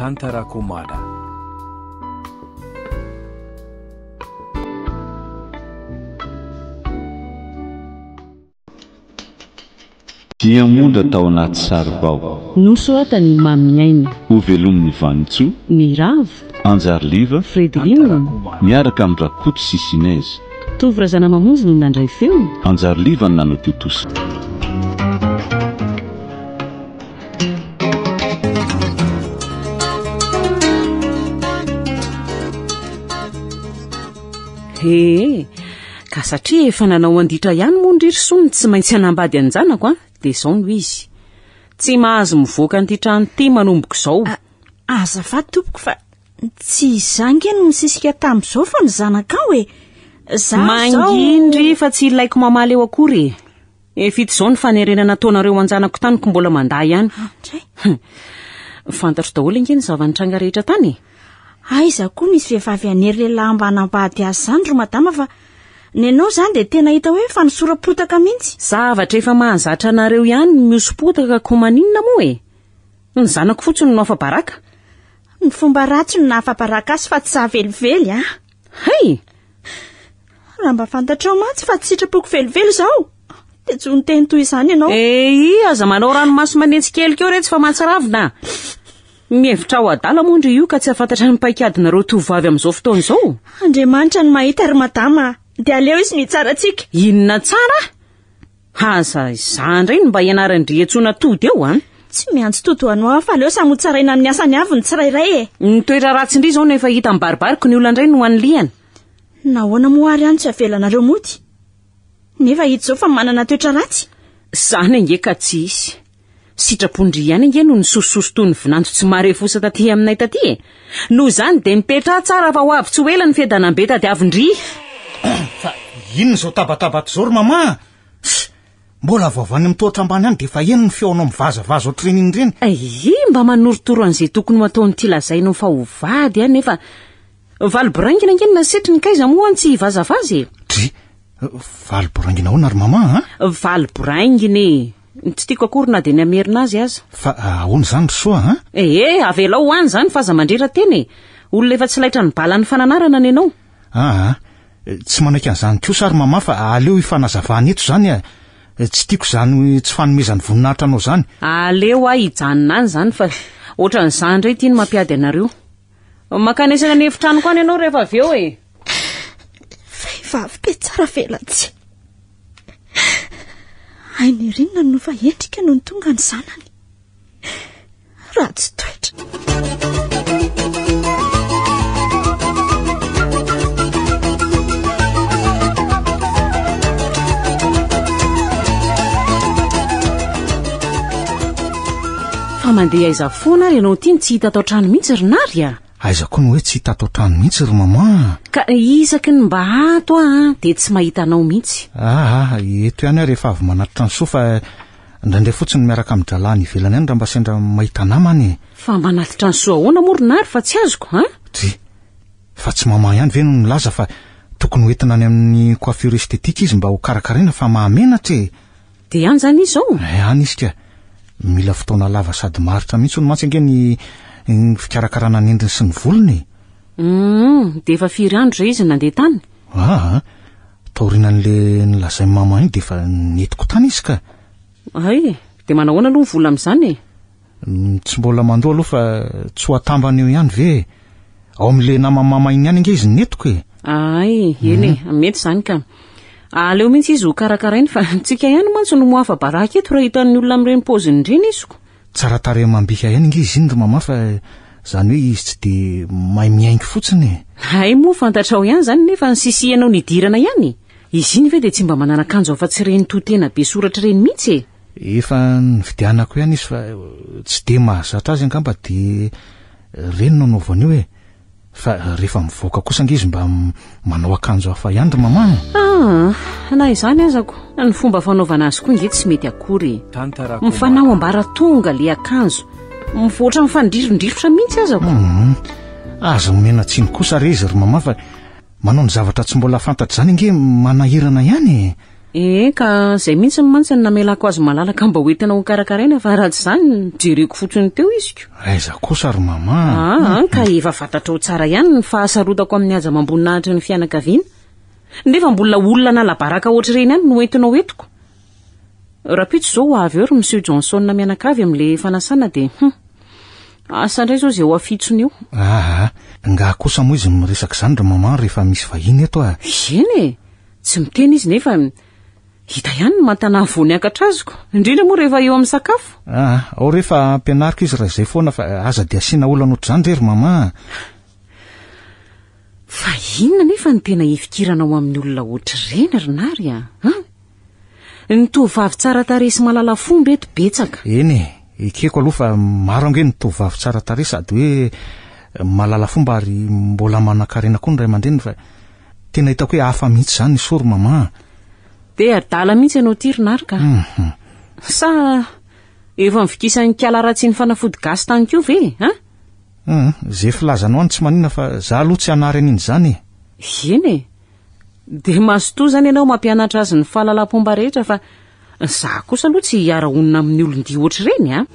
Tantarakomana. Diamondra tao anaty saribao. Nosoratan'i Maminiaina. Hovelomin'i Vanintsoa. Miravo. Anjariliva. Fredeline. Miaraka amin'i Rakoto sy Sinez. Tovo Razanamamonjy no nandray feo. Anjariliva no nanao tontosa. Ee, ka satria efa nanao anditra ihany moa ndry ry Soa no tsy maintsy hanambady an-janako an, dia izao no izy. Tsy mahazo mivoaka an'ity trano ity manomboka izao. Azafady tompoko fa tsy izaho ange no nisisika tamin'izao fa ny zanakao e. Za izao. Mangindry fa tsy ilaiko mamaly eo akory e. Efa hita izao ny fanerena nataonareo an-janako tany ko mbola mandà ihany. Andray. Fantatro daholo ange ny zava-nitranga rehetra tany e. Aiza koa misy vehivavy hanery lehilahy mba hanambady azy izany ry madama fa nenao izany dia tena hita hoe fanosoram-potaka mihitsy. Zavatra efa mahazatra anareo ihany ny mihosom-potaka ko maninona moa e? Ny zanako fotsiny no afa-baraka. Ny fomba ratsy no nahafa-baraka azy fa tsy za velively a. Hay! Raha mba fantatrao mantsy fa tsy sitrapoko velively izao, dia tsy ho niteny toy izany ianao. Eii, aza manao ranomaso manenjikely eo retsy fa mahatsiravina. Mihevitra ho adala moa ndry io ka tsy hahafantatra ny paikadinareo tovovavy amin'izao fotoana izao? Andriamanitra no mahita ry madama, dia aleo izy no hitsara antsika. Inona tsara? Aza izaho indray no mba ianaran-dry antsoina tody eo an! Tsy miantso tody ho anao aho fa aleo samy hotsaraina amin'ny asany avy ny tsirairay e! Ny toetra ratsin-dry izao no efa hita mibaribary ko ny olona indray no anilihana. Nahoana moa ary aho no tsy avelanareo mody? Nefa hita izao fa manana toetra ratsy. Izany ange ka tsy hisy. Sitrapon-dry ihany ange no nisosososo toy ny vinanto tsy marefosa taty aminay taty e! Noho izany dia mipetraha tsara fa ho avy tsy ho ela ny fiadanam-be tadiavin-dry. Fa inona izao tabataba ato izao ry mama a? Ss! Mbola vao avy any amin'ny tohatra ambany any dia efa heno ny feonao mivazavaza ohatr'ireny iny ireny. Ie, mba manorotoro an'izay tokony ho ataon'ity lazainao fa ho vady aho nefa valo boraingina ange no nasetriny k'aiza moa aho no tsy hivazavaza e! Dry! Valo boraingina ahoana ry mama a? Valo boraingina e! Tsy tiako akory na dia ny hamerina azy aza. Fa ahoana izany ry Soa a? Ee, avelao ho any izany fa aza mandrera-tena e! Olona efa tsy laitran'ny balan'ny fananarana ny anao. Aa, tsy manaiky an'izany kosa ary mama fa aleo hifanazavana eto izany a! Tsy tiako izany tsy fanomezany voninahitra anao izany. Aleo aho hijanona any izany fa ohatran'izany indray ity no mampiady anareo. Mankanesana ny efitranoko any ianao rehefa avy eo e! Vehivavy be tsara velatsihy. Hainy ery ny nanova endrika nony tonga ny zanany. Ratsy toetra. Fa mandeha aiza foana ary ianao ity no tsy hita ato an-trano mihitsy ry Nary a? Aiza koa no hoe tsy hita ato an-trano mihitsy ry maman a! Ka isaky ny mba ato aho an, dia tsy mahita anao mihitsy. Aa, eto ihany aho rehefa avy manatitra ny soa fa indraindray fotsiny miaraka amin-drahalahy any ivelany any raha mba sendra mahita namana e. Fa manatitra ny soa ahoana moa ry Nary fa tsy azoko an? Dry, fa tsy maman ihany ve no nilaza fa tokony ho entina any amin'ny coiffure esthétique izy mba ho karakaraina fa mahamenatra e! Dia any izany izy izao? Eh, any izy ka. Mila fotoana lava sady maharitra mihitsy hono mantsy ange ny ny fikarakarana ny endriny sy ny volony e. Hum, dia efa firy andro izay izy nandeha tany? Aa, taorianan'le nolazain'i maman iny dia efa nentiko tany izy ka. Hay, dia manahoana aloha ny vola amin'izany e? Tsy mbola mandoa aloha fa tsy ho atambany eo ihany ve e? Ao amin'ilay naman'i mama iny ihany ange izy nentiko e! Ay, eny e, mety izany ka. Aleo mihitsy izy ho karakarainy fa tsika ihany mantsy no moafa-baraka eto raha hitan'ny olona amin'ireny paoziny ireny izy ko. Tsara tarehy amam-bika ihany ange izy iny ry mama fa izany hoe izy tsy dia mahay mihaingo fotsiny e. Hay moa fantatrao ihany izany nefa ny sisihanao nidirana ihany e! Izy iny ve dia tsy mba manana akanjo afa-tsy ireny to tena be soratra ireny mihitsy e! Efa nividianako ihany izy fa tsy dia mahazatra azy angamba dia ireny no anaovany io e! Fa rehefa mivoaka kosa ange izy mba manao akanjo hafa ihany ry mama a! Ah, na izany aza ko, ny fomba fanaovana azy koa nge tsy mety akory e! Mifanao ambaratonga le akanjo, mivoatra mifandrirondrirotra mihitsy aza ko! Hum, aza omena tsiny kosa re izy ry mama fa manao ny zavatra tsy mbola fantatra izany ange manahirana ihany e! Ee, ka izay mihitsy mantsy no namelako azy malalaka mba hoentina ho karakaraina fa raha tsy izany jereko fotsiny teo izy ko. Aiza kosa ry mama a! Aa, ka efa fantatrao tsara ihany ny fahasarotako amin'ny haja amam-boninahitry ny fianakaviana. Nefa mbola olona nala-baraka ohatr'ireny ihany no entinao entiko. Rahampitso izao ho avy eo ry Monsieur Johnson mianakavy amin'ilay fanasana dia hum. Asa indray izao izay ho afitsony eo. Aa, nga kosa moa izy miresaka izany ry maman rehefa misy vahiny eto a! Eny e! Tsy miteny izy nefa hita ihany ny mantana vao niakatra azoko, indrindra moa rehefa eo amin'ny sakafo. Aa, ao re fa ampianariko izy raha izay foana fa aza dia asiana olana ohatr'izany re ry maman a! Fa inona nefa no tena hifikiranao amin'ny olona ohatr'ireny ry Nary a? An? Ny tovovavy tsara tarehy sy mahalala fomba eto betsaka. Eny e, ekeko aloha fa maro ange ny tovovavy tsara tarehy sady hoe mahalala fomba ary mbola manankarena koa ny ray aman-dreniny fa tena hitako hoe hafa mihitsy izany i Soa ry maman a. Dia adala mihitsy ianao ity ry Nary ka. Sa efa nivikisan'ny kala ratsy iny fanafody gasy tany koa ve e? An? Hum, ze filazanao any tsy maninona fa za aloha tsy hanary an'iny zany e. Eny e! Dia mazotoa zany ianao mampianatra azy ny fahalalam-pomba rehetra fa za kosa aloha tsy hiara-honina amin'ny olon-dia ohatr'ireny a!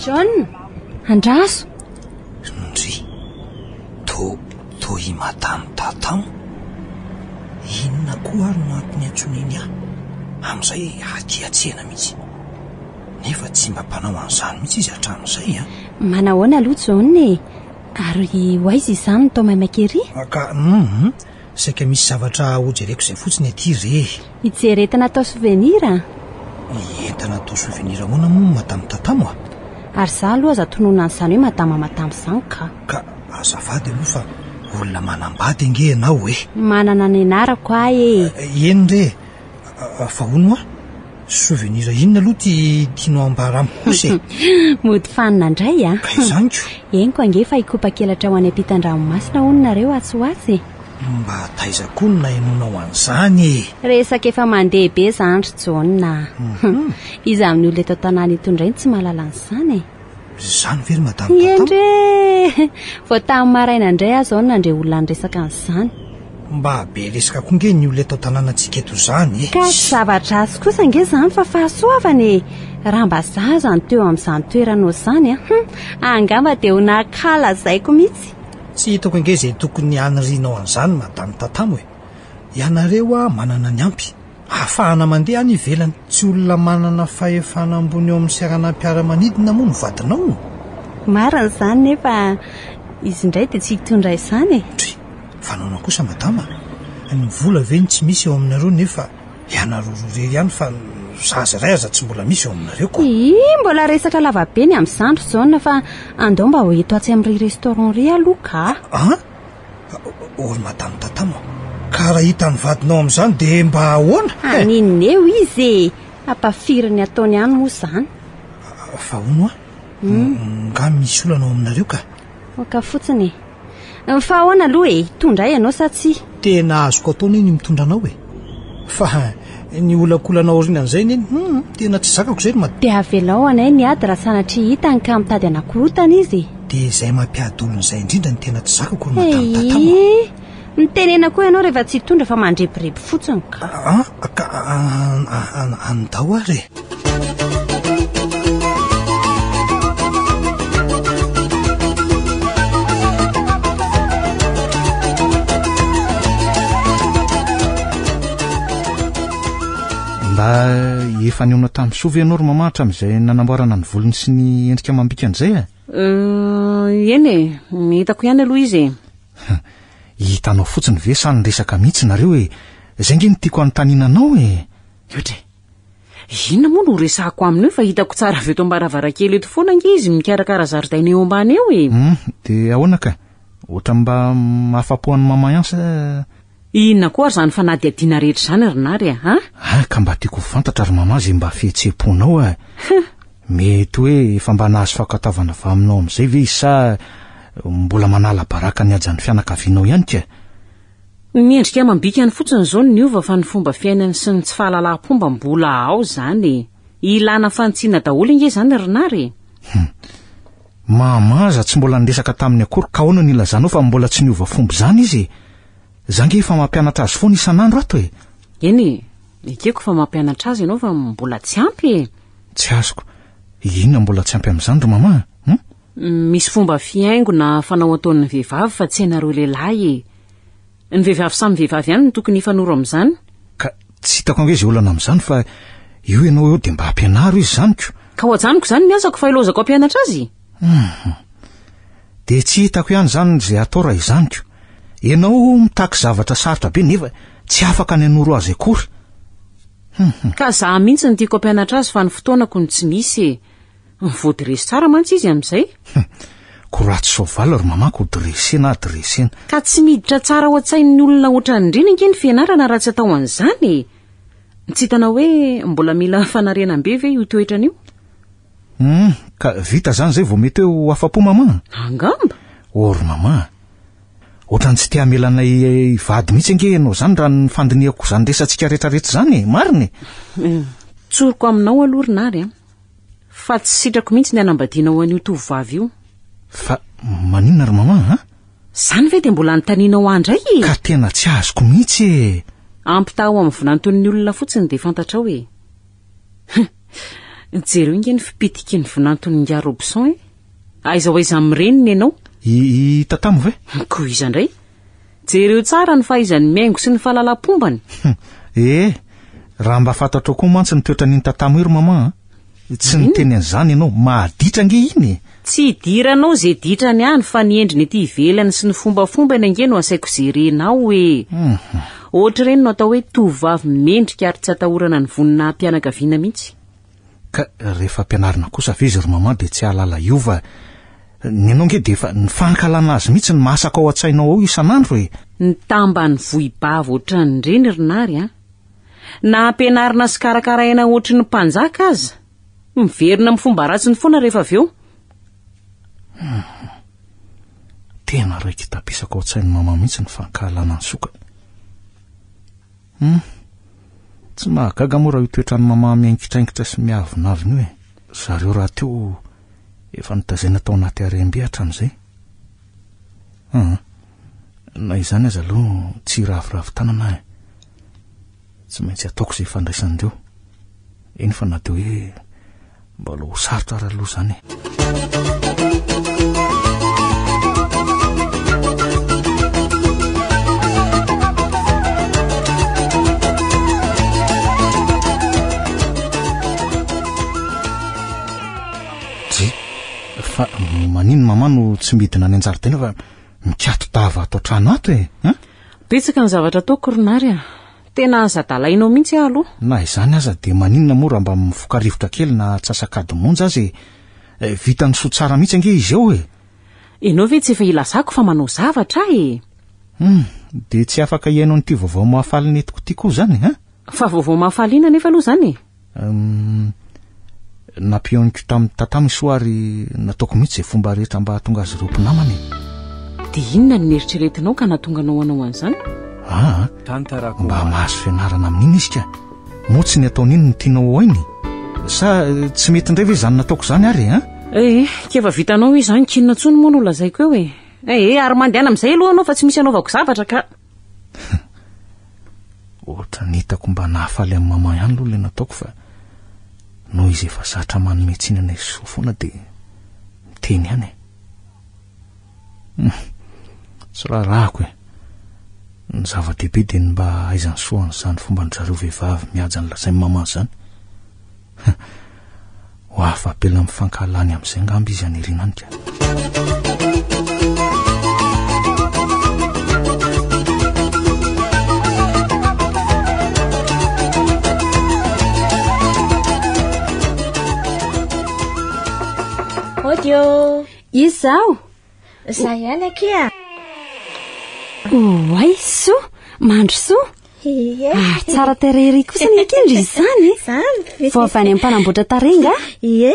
John, andraso! Ndry, to, to i Madame Tatamo? Inona koa ary no antony iantsoany ahy? Amin'izay aty an-tsena mihitsy. Nefa tsy mba mpanao an'izany mihitsy izy hatramin'izay an! Manahoana aloha John e? Ary ho aiza izany no toa maimaika ery? Ka, hum, Saika misy zavatra hojereko izay fotsiny aty re e! Hijery entana atao souvenir a? Entana atao souvenir ahoana moa Madame Tatamo a? Ary za aloha aza tononina an'izany hoe madama madama izany ka! Ka azafady aloha fa olona manambady ange ianao e! Manana ny anarako aho e! Eny re e! Fa hono hoa, souvenir inona aloha ty tianao ambara amiko kosa e? Mody fanina indray a! Ka izany ko! Henoko ange fa hikopa-kelatra ho any ampitan-dranomasina hono nareo atsy ho atsy e! Mba taiza koa no nahenoanao an'izany e? Resaka efa mandeha be izany ry Jaona a! Iza amin'ny olona eto an-tanàna eto indray no tsy mahalala an'izany e? Izany ve ry Madame Tatamo? Eny re! Vao tamin'ny maraina indray aho izao no nandre olona niresaka an'izany. Mba be resaka koa nge ny olona eto an-tanànantsika eto izany e! Ka tsy zava-dratsy kosa ange izany fa fahasoavana e! Raha mba za aza no teo amin'izany toeranao izany an! Hum! Angamba dia ho nankalazaiko mihitsy. Tsy hitako ange izay tokony hanirianao an'izany Madame Tatamo e! Ianareo a manana ny ampy. Ahafahana mandeha any ivelany. Tsy olona manana fahefana ambony eo amin'ny seranam-piaramanidina moa ny vadinao? Marina izany nefa izy indray dia tsy hitondra izany e. Ndry, fa nahoana kosa madama? Ny vola ve no tsy misy eo aminareo nefa ianareo roa irery ihany fa zaza iray aza tsy mbola misy eo aminareo ko. Ii, mbola resaka lava be ny amin'izany ry Jaona fa andao mba ho eto atsy amin'ry restaurant ry aloha ka. An? O ry madame Tatamo a! Ka raha hitan'ny vadinao amin'izany dia mba ahoana? Haninona eo izy e! Hampafiry ny ataony ihany moa izany. Fa hono hoa, nga misy olana ao aminareo ka? Oka fotsiny e! Fa ahoana aloha e? Hitondra ahy ianao sa tsia? Tena azoko atao anie ny mitondra anao e! Fa ny olakolana aorianan'izay anie, hum, tena tsy zakako izay ry madama. Dia avelao anay ny ady raha sanatria hitany ka mitady hanakorontana izy e! Dia izay mampiady olona izay indrindra no tena tsy zakako ry madama Tatamo a! Eii! Mitenena koa ianao rehefa tsy hitondra fa mandrebireby fotsiny ka. An, ka andao ary e! Mba efa nihaona tamin'i Soa ve ianao ry mama hatramin'izay nanamboarana ny volony sy ny endrika amam-bikany izay e? Euh, eny e, hitako ihany aloha izy e. Hitanao fotsiny ve sa niresaka mihitsy nareo e? Izay nge no tiako hanontaniana anao e. Otra e. Inona moa no resahako aminy eo fa hitako tsara avy eto am-baravarankely eto foana ange izy mikarakara zaridaina eo ambany eo e. Hum, dia ahoana ka? Ohatran'ny mba mahafapo an'i mama ihany sa... Inona koa ary izany fanadihadiana rehetra izany ry Nary a? An? Ah, ka mba tiako ho fantatra ry mama izay mba fihetseham-ponao a. Mety hoe efa mba nahazo fankatoavana avy aminao amin'izay ve izy sa mbola manala baraka ny hajan'ny fianakavianao ihany ka? Ny endrika amam-bikany fotsiny izao no niova fa ny fomba fiainany sy ny tsy fahalalam-pomba mbola ao izany e. Ilana fanitsiana daholo ange izany ry Nary e. Hum. Mama aza tsy mbola niresaka taminy akory ka ahoana no ilazanao fa mbola tsy niova fomba izany izy e? Za nge efa mampianatra azy foana isan'andro ato e. Eny e, ekeko fa mampianatra azy ianao fa mbola tsy ampy e. Tsy azoko. Inona mbola tsy ampy amin'izany ry mama a? Hum? Misy fomba fihaingo na fanao ataon'ny vehivavy fa tsy hainareo lehilahy e. Ny vehivavy samy vehivavy ihany no tokony hifanoro amin'izany. Ka tsy hitako ange izay olana amin'izany fa io ianao eo dia mba ampianaro izy izany ko. Ka ho ajanoko izany ny asako fa ilaozako hampianatra azy? Hum. Dia tsy hitako ihany izany izay atao raha izany ko. Ianao mitaky zavatra sarotra be nefa tsy afaka ny hanoro azy akory. Hum. Ka za mihitsy no tiako hampianatra azy fa ny fotoanako no tsy misy e. Voadiresy tsara mantsy izy amin'izay. Hum. Ko ratsy soavaly ry mama ko dressena dressena. Ka tsy miditra tsara ao an-tsain'ny olona ohatran'ireny ange ny fianarana raha tsy atao an'izany e. Tsy hitanao hoe mbola mila fanarenam-be ve io toetrany io? Hum, ka vita izany izay vao mety hoe ho afa-po mama? Angamba. Oh ry mama, ohatran'ny tsy te hamela anay hivady mihitsy ange ianao izany raha ny fandinihako izany resatsika rehetrarehetra izany e, marina e. Tsoriko aminao aloha ry Nary a, fa tsy sitrako mihitsy ny hanambadianao an'io tovovavy io. Fa maninona ry mama a? Izany ve dia mbola anontanianao ahy indray e? Ka tena tsy azoko mihitsy e. Ampitahao amin'ny vinanton'ny olona fotsiny dia fantatrao e. Jereo ange ny fipitiky ny vinanton'ingahy Robson e! Aiza ho aiza amin'ny reniny ianao? I, i Tatamo ve? Koa iza indray? Jereo tsara ny fahaizany mihaingo sy ny fahalalam-pombany. Eh, raha mba fantatrao koa mantsy ny toetran'iny Tatamo io ry maman a! Tsy niteny an'izany ianao, mahaditra ange iny e! Tsy idiranao ze ditrany any fa ny endriny ety ivelany sy ny fombafombany ange no asaiko jerenao e! Ohatr'ireny no atao hoe tovovavy mendrika ary tsy atahorana ny voninahim-pianakaviana mihitsy. Ka rehefa ampianarina kosa ve izy ry maman dia tsy hahalala hiova? Ny anao ange dia efa ny fankahalana azy mihitsy no masaka ao an-tsainao ao isan'andro e! Ny tambany vohibava ohatran'ireny ry Nary a! Na ampianarina sy karakaraina ohatry ny mpanjaka aza, miverina amin'ny fomba ratsiny foana rehefa avy eo. Tena raiki-tapisaka ao an-tsain'i mama mihitsy ny fankahalana an'i Soka. Hum. Tsy mahagaga moa raha io toetran'i mama miaingitraingitra sy miavonavona io e. Zareo rahateo efa notazaina tao anaty harem-be hatramin'izay. Hum. Na izany aza aloha tsy hiraviravy tanana aho e. Tsy maintsy ataoko izay ifandraisan'ireo. Eny fa na dia hoe mbola ho sarotra ary aloha izany e. Dry, fa maninona mama no tsy midina any an-jaridaina fa Mikato-dava ato an-trano ato e! An? Betsaka ny zavatra ataoko ry Nary a! Tena aza adalainao mihitsy aho aloha. Na izany aza dia maninona moa raha mba mifoka rivotra kely na atsasak'adiny monja aza e! Vitan'ny soa tsara mihitsy ange izy eo e! Ianao ve tsy efa ilazako fa manao zavatra aho e! Hum, dia tsy afaka hihaino an'ity vaovao mahafaly nentiko ity koa izany an? Fa vaovao mahafaly inona anefa aloha izany e? Hum, nampihaoniko tamin'i Tata Misoa ary nataoko mihitsy izay fomba rehetra mba hahatonga azy ireo mpinamana e. Dia inona no neritreretinao ka nahatonga anao hanao an'izany? Aa, mba mahazo fianarana amin'iny izy ka. Moa tsy ny ataon'iny no tianao ho hainy? Sa eh, tsy mety indray ve izany nataoko izany ary e? Eh, k'efa vitanao izany, k'inona intsony moa no lazaiko eo e? Eh, ary mandehana amin'izay aloha ianao fa tsy misy anaovako zavatra ka. Ohatran'ny hitako mba nahafaly an'i maman ihany aloha ilay nataoko fa noho izy efa zatra manome tsiny anay soa foana dia miteny ihany e. Hmm, tsy raharahako e. Ny zava-dehibe dia ny mba hahaizan'i Soa an'izany fomban-dry zareo vehivavy mihaja ny lazain'i maman izany. Ho afa-bela amin'ny fankahalany amin'izay angamba izy any aoriana any ka. Audio. Izaho. Za ihany akia. Oay, soa, mandrosoa. Ie. Ary tsara tarehy ery kosa ny akendry izany. Zany ve? Vao avy any amin'ny mpanamboatra tarehy nga? Ie.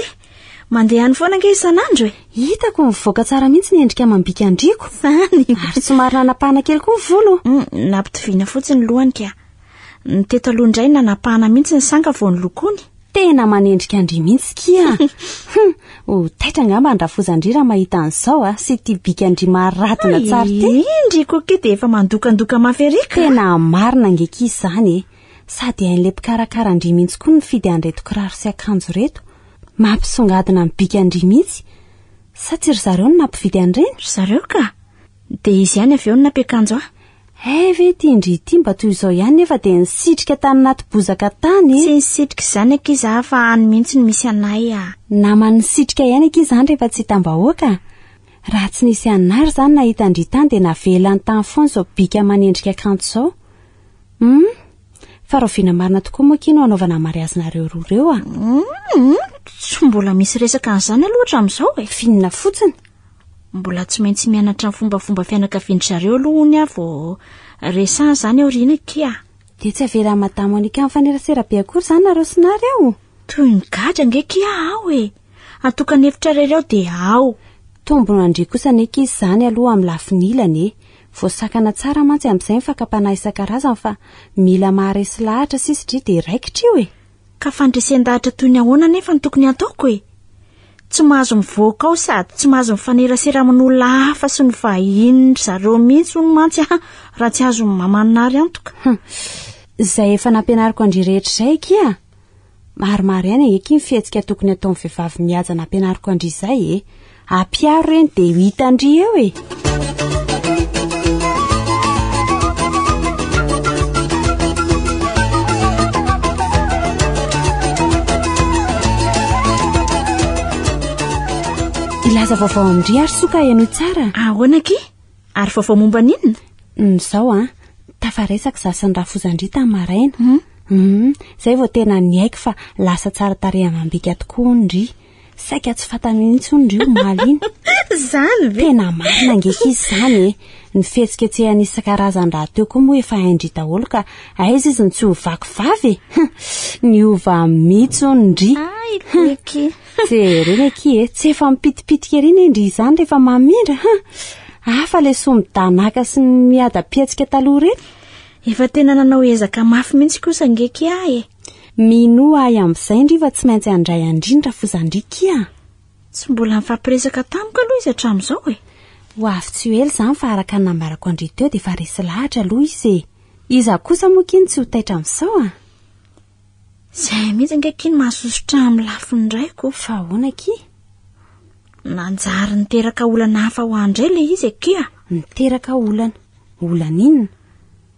Mandeha any foana ange isan'andro e. Hitako mivoaka tsara mihitsy ny endrika amam-bika andriko. Zany. Ary somary nanapahana kely koa ny volo. Mm, nampitoviana fotsiny ny lohany ka. Ny teto aloha indray nanapahana mihitsy ny sanga vao nolokoany. Tena manendrika an-dry mihitsy kia. Hum, ho taitra angamba ny rafozan-dry raha mahita an'izao a, sy ity bikan-dry maradona tsara ity. Indry koa kia dia efa mandokandoka mafy ery ka. Tena marina ange kia izany e. Sady hain'ilay mpikarakara an-dry mihitsy koa ny mifidy an'ireto kiraro sy akanjo ireto. Mampisongadina ny bikan-dry mihitsy. Sa tsy ry zareo no nampividy an'ireny? Ry zareo ka. Dia izy ihany avy eo no nampiakanjo ahy. Hay ve ity ndry ity mba toy izao ihany nefa dia nisitrika tany anaty bozaka tany e? Tsy nisitrika izany akia za fa any mihitsy no misy anay a. Naman'ny nisitrika ihany akia izany rehefa tsy hitam-bahoaka. Raha tsy nisy anary izany nahita an-dry tany dia navelany tany foana izao bika aman'endrika kanto izao. Hum! Fa rahoviana marina tokoa moa akia no hanaovana ny mariazinareo roa ireo a? Hum! Tsy mbola misy resaka an'izany aloha hatramin'izao e. F'inona fotsiny? Mbola tsy maintsy mianatra ny fombafomba fianakavian-dry zareo aloha hono aho vao resahana izany aoriana akia. Dia tsy avelan'i Madame Monica mifanerasera be akory izany nareo sy Nary ao? Toy ny gadra ange akia aho e! Atokany efitra irery ao dia ao. Tombony ho an-dry kosa anie akia izany aloha amin'ny lafiny ilany e! Voasakana tsara mantsy amin'izay ny fakam-panahy isan-karazany fa mila maharesy lahatra sisa dry dia raikitra io e! Ka fandresen-dahatra toy ny ahoana anefa no tokony hataoko e? Tsy mahazo mivoaka ao sady tsy mahazo mifanerasera amin'olona hafa sy ny vahinin-dry zareo mihitsy hono mantsy aho raha tsy azon'ny maman'i Nary antoka. Hum. Izay efa nampianariko an-dry rehetra izay akia. Maromaro ihany ange akia ny fihetsika tokony hataon'ny vehivavy mihaja nampianariko an-dry izay e. Ampiaro ireny dia ho hitan-dry eo e. Hilaza vaovao amin-dry ary soa ka henoy tsara. Ahoana akia? Ary vaovao momba ny inona? Izao an, tafaresaka izaho sy ny rafozan-dry tamin'ny maraina. Hmm? Hmm, izay vao tena niaiky fa lasa tsara tarehy amam-bika tokoa hono ry. Saika tsy fantany mihitsy hono ry omaly iny. Izany ve? Tena marina ange izy izany e. Ny fihetsiketsehany isan-karazany rahateo koa moa efa hain-dry daholo ka aiza izy no tsy ho vaky vava e. Niova mihitsy hono ndry. Ay, Eky. Jerena akia e, tsy efa mipitipitika ery anie ndry izany rehefa mamindra. Hafa ilay soa midanaka sy ny miadam-pihetsika taloha ireny. Efa tena nanao ezaka mafy mihitsy kosa ange kia e. Minoa ahy amin'izay ndry fa tsy maintsy handray an-dry ny rafozan-dry kia. Tsy mbola nifampiresaka tamiko aloha izy hatramin'izao e. Ho avy tsy ho ela izany fa araka ny nambarako an-dry teo dia efa resy lahatra aloha izy e. Iza kosa moa kia no tsy ho taitra amin'izao a? Izay mihitsy ange kia no mahasosotra amin'ny lafiny raiko. Fa ahoana kia? Nanjary niteraka olana hafa ho ahy indray ilay izy akia. Niteraka olana? Olana inona?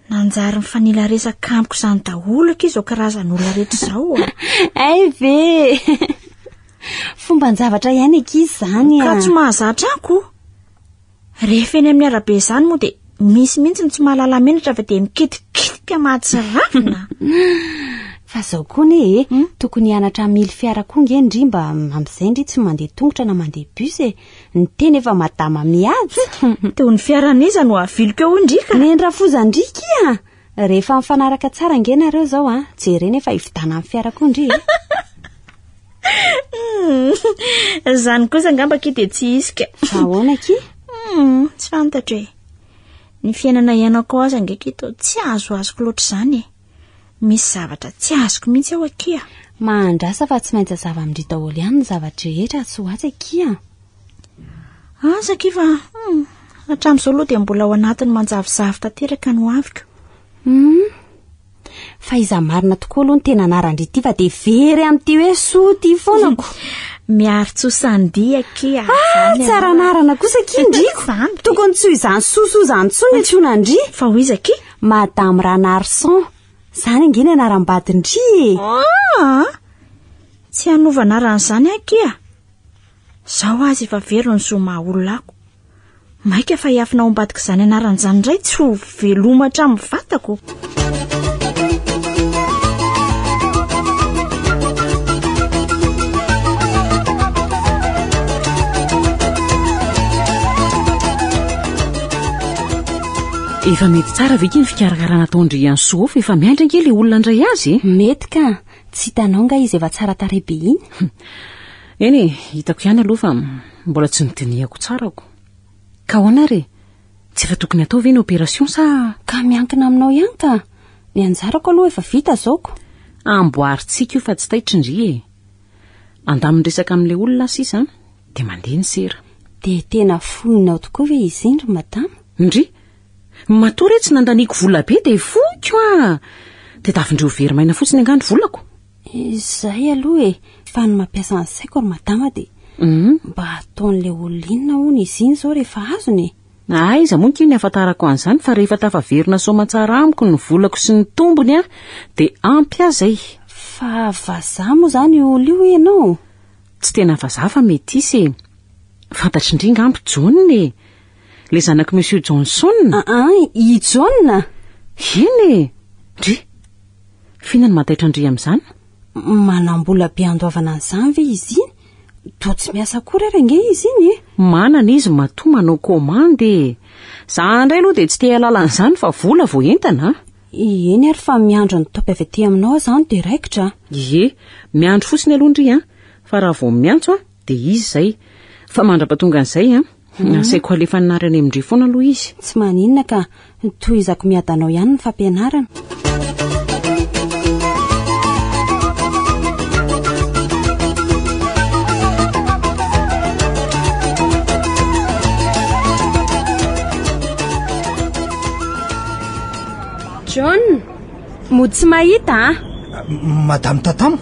Nanjary mifanila resaka amiko izany daholo akia izao karazan'olona rehetra izao a. Hay ve! Fomban-javatra ihany akia izany a. Ka tsy mahazatra ahy ko. Rehefa eny amin'ny arabe izany moa dia misy mihitsy ny tsy mahalala menatra fa dia mikitikitika mahatsiravina. Fa izao koa anie e, hmm? tokony hianatra hamily fiara koa nge ndry mba amin'izay ndry tsy mandeha tongotra na mandeha bus e. Ny tena efa madama mihaja. Teo ny fiaran'iza no aviliko eo hoy ndry ka. Neny rafozan-dry kia. Rehefa mifanaraka tsara ange nareo izao a, jerena efa hividana amin'ny fiara koa ndry e. Izany kosa angamba akia dia tsy hisy ka. Fa ahoana akia? Hmm, tsy fantatro e. Ny fiainana iainako ao aza ange akia toa tsy azoazoko loatra izany e. Misy zavatra tsy azoko mihitsy ao akia. Mahandrasa fa tsy maintsy hazava amin-dry daholo ihany ny zava-drehetra atsy ho atsy akia. Asa akia fa hmm, hatramin'izao aloha dia mbola ao anatin'ny manjavozavo tanteraka ny hoaviko. Hmm. Fa iza marina tokoa aloha ny tena anaran-dry ity fa dia very amin'ity hoe soa ity foana ko. Miaritsoa Sandy akia. Ah, tsara anarana kosa akia ndriko. Tokony tsy ho izany soasoa izany intsony ny antsoina an-dry. Fa ho iza akia? Madame Ranarison. Izany ange ny anaram-badin-dry e. Ah! Tsy hanova anarana izany akia. Izao aza efa very ny zo maha olona ako. Maika fa hiafina ao ambadik'izany anarana izany indray tsy ho veloma hatramin'ny vatako. Efa mety tsara ve ky ny fikarakarana ataon-dry Ansoa ao fa efa miandry ange ilay olona handray azy e? Mety ka! Tsy hitanao nga izy efa tsara tarehy be iny? Eny e, hitako ihany aloha fa mbola tsy nodinihako tsara ko. Ka ahoana ary e? Tsy efa tokony hatao ve ny opération sa? Ka miankina aminao ihany ka. Ny anjarako aloha efa vita zao ko. Amboarintsika io fa tsy taitra ndry e. Andamin'ny resaka amin'ilay olona aho sisa an, dia mandeha ny sera. Dia tena fohinao tokoa ve izy iny ry madama? Ndry! Matoa re tsy nandaniako vola be dia fohiko ah! Tedavin-dreo very maina fotsiny angaha ny volako? Izay aloha e! Fa ny mampiasa ny saiko ry madama dia mba ataon'ilay olona inona hono izy iny izao rehefa azony e? Aiza moa akia ny ahafantarako an'izany fa rehefa tafaverina soamantsara amiko ny volako sy ny tombony aho dia ampy ahy izay. Fa vazaha moa izany io olona io ianao? Tsy tena vazaha fa metisy e! Fantatr'i ndry ngamba John e! Ilay zanak'i Monsieur Johnson? Aa, i John? Eny e! Ndry! F'inona no mahataitra an-dry amin'izany? Manam-bola be handoavana an'izany ve izy iny? Toa tsy miasa akory ary ange izy iny e! Manana izy matoa manao commande e! Za indray aloha dia tsy te hahalala an'izany fa vola vao entana a! Eny ary fa miandry ny taopy avy aty aminao aho izany dia raikitra a! Ie, miandry fotsiny aloha ndry a! Fa raha vao miantso aho dia izy izay. Fa mandra-pahatonga an'izay a, asaiko halefan'i Nary any amin-dry foana aloha izy. Tsy maninona ka, tohizako miadanao ihany ny fampianarana. John, mody tsy mahita a! Madame Tatamo,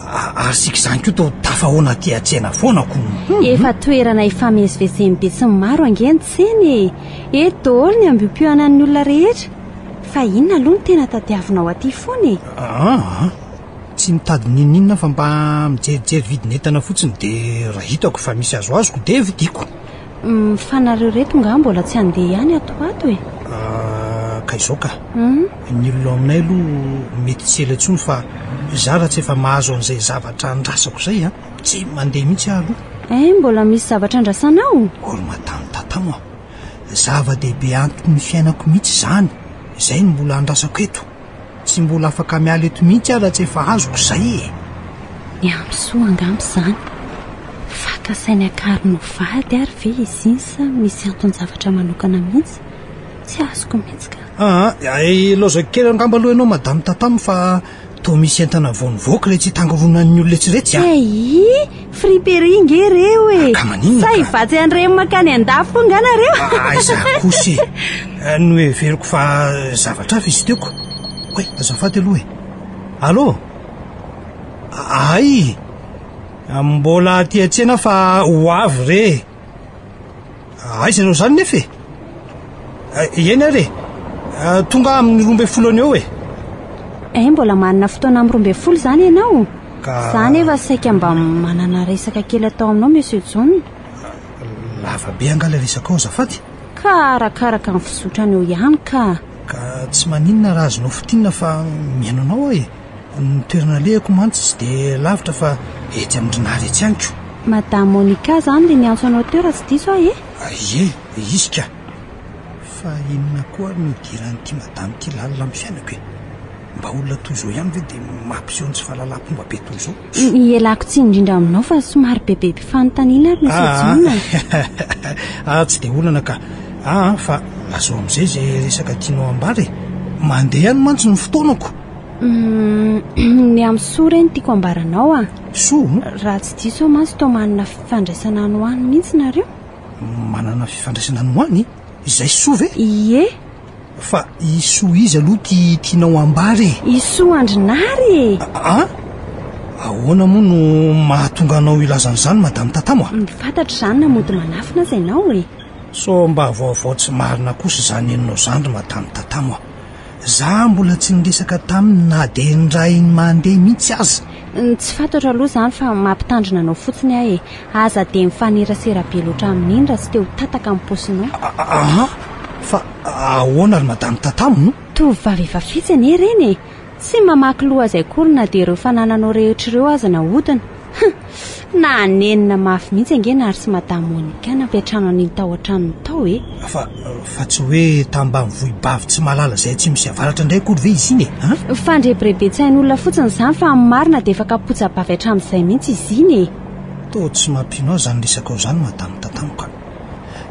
ary isika izany koa toa tafahoana aty an-tsena foana ko. Efa toerana ifamezivezen'ny besinimaro ange ny tsena e! Eto daholo ny ambiom-pihaonan'ny olona rehetra. Fa inona aloha no tena tadiavinao aty foana e? Aa, tsy mitady n'inon'inona fa mba mijerijery vidin'entana fotsiny dia raha hitako fa misy azoazoko dia vidiako. Fa nareo ireto nga mbola tsy handeha ihany ato ho ato e? Ka izao ka. Ny olona ao aminay aloha mety tsy ela intsony fa izaho raha tsy efa mahazo an'izay zavatra andrasako izay an, tsy mandeha mihitsy aho aloha. Eh, mbola misy zavatra andrasanao? Or madame Tatamo a, zava-dehibe antoky ny fiainako mihitsy izany, izay no mbola andrasako eto. Tsy mbola afaka miala eto mihitsy aho raha tsy efa azoko izay e! Ny amin'ny soa angamba izany. Fa kasainy hakarina ho vady ary ve izy iny sa misy anton-javatra manokana mihitsy? Tsy azoko mihitsy ka. Aa, ilaozako kely angamba aloha ianao Madame Tatam fa toa misy entana vao nivoaka ilay tsy hitangoronan'ny olona etsy iretsy a! Eii! Friperie nge ireo e! Ka maninona Sa ka? hivatsy an'ireny mankany an-dafy koa nga nareo? Aiza kosa e! Noheveriko fa zavatra hafa izy teo ko. Oay, azafady aloha e! Allô? Ay! Mbola aty an-tsena fa ho avy re e! Aiza ianao izany nefa e? Eny ary e! Tonga amin'ny 12 any eo e! Eh, mbola manana fotoana amin'ny 12 izany ianao? Ka... Za nefa saika mba manana resaka kely atao aminao Monsieur John. Lava be angaha ilay resakao azafady? Ka arakaraka ny fizotrany eo ihany ka. Ka tsy maninona raha azonao fintinina fa mihaino anao aho e! Ny toerana alehako mantsy tsy dia lavitra fa etsy amin-dry Nary etsy ihany ko. Madame Monica izany ilay niantso anao teo raha tsy diso aho e? Ie, izy ka. Fa inona koa ary no idiran'ity madame ity lalina amin'ny fiainako e? Mba olona toy izao ihany ve dia mampiseho ny tsy fahalalam-pomba be toy izao? Ialako tsiny indrindra aminao fa somary bebe fanontaniana ary Monsieur John. Ah, tsy dia olana ka. Ah, fa lazao amin'izay izay resaka tianao ambara e. Mandeha ihany mantsy ny fotoanako. Ny amin'ny soa re no tiako ambaranao a. Soa? Raha tsy diso aho mantsy toa manana fifandraisana any ho any mihitsy nareo. Manana fifandraisana any ho any? Izay soa ve? Ie. Fa i Soa iza aloha ty tianao ambara e? I Soa Andrinary e! A? Ahoana moa no mahatonga anao hilaza an'izany Madame Tatamo a? Fantatro izany na mody manafina aza ianao e! Sao mba vaovao tsy marina kosa izany henonao izany ry Madame Tatamo a! Za mbola tsy niresaka taminy na dia indray mandeha mihitsy aza. Tsy fantatro aloha izany fa mampitandrina anao fotsiny aho e! Aza dia mifanerasera be loatra amin'iny raha tsy te ho tataka ny paosinao. Aa! Fa ahoana ry Madame Tatamo? Tovovavy efa fetsy anie ireny e! Tsy mamaky loha azy akory na dia ireo fanananao rehetra ireo aza nahodina. Hum! Nanenina mafy mihitsy ange Nary sy Madame Monica nampiantrano an'iny tao an-tranony tao e! Fa, fa tsy hoe tambanivohibavy tsy mahalala izay atsimo sy avaratra indray akory ve izy iny e? An? Fandrebireben-tsain'olona fotsiny izany fa amin'ny marina dia efa kapotsa-bavy hatramin'izay mihitsy izy iny e! Toa tsy mampino ahy izany resakao izany Madame Tatamo ka.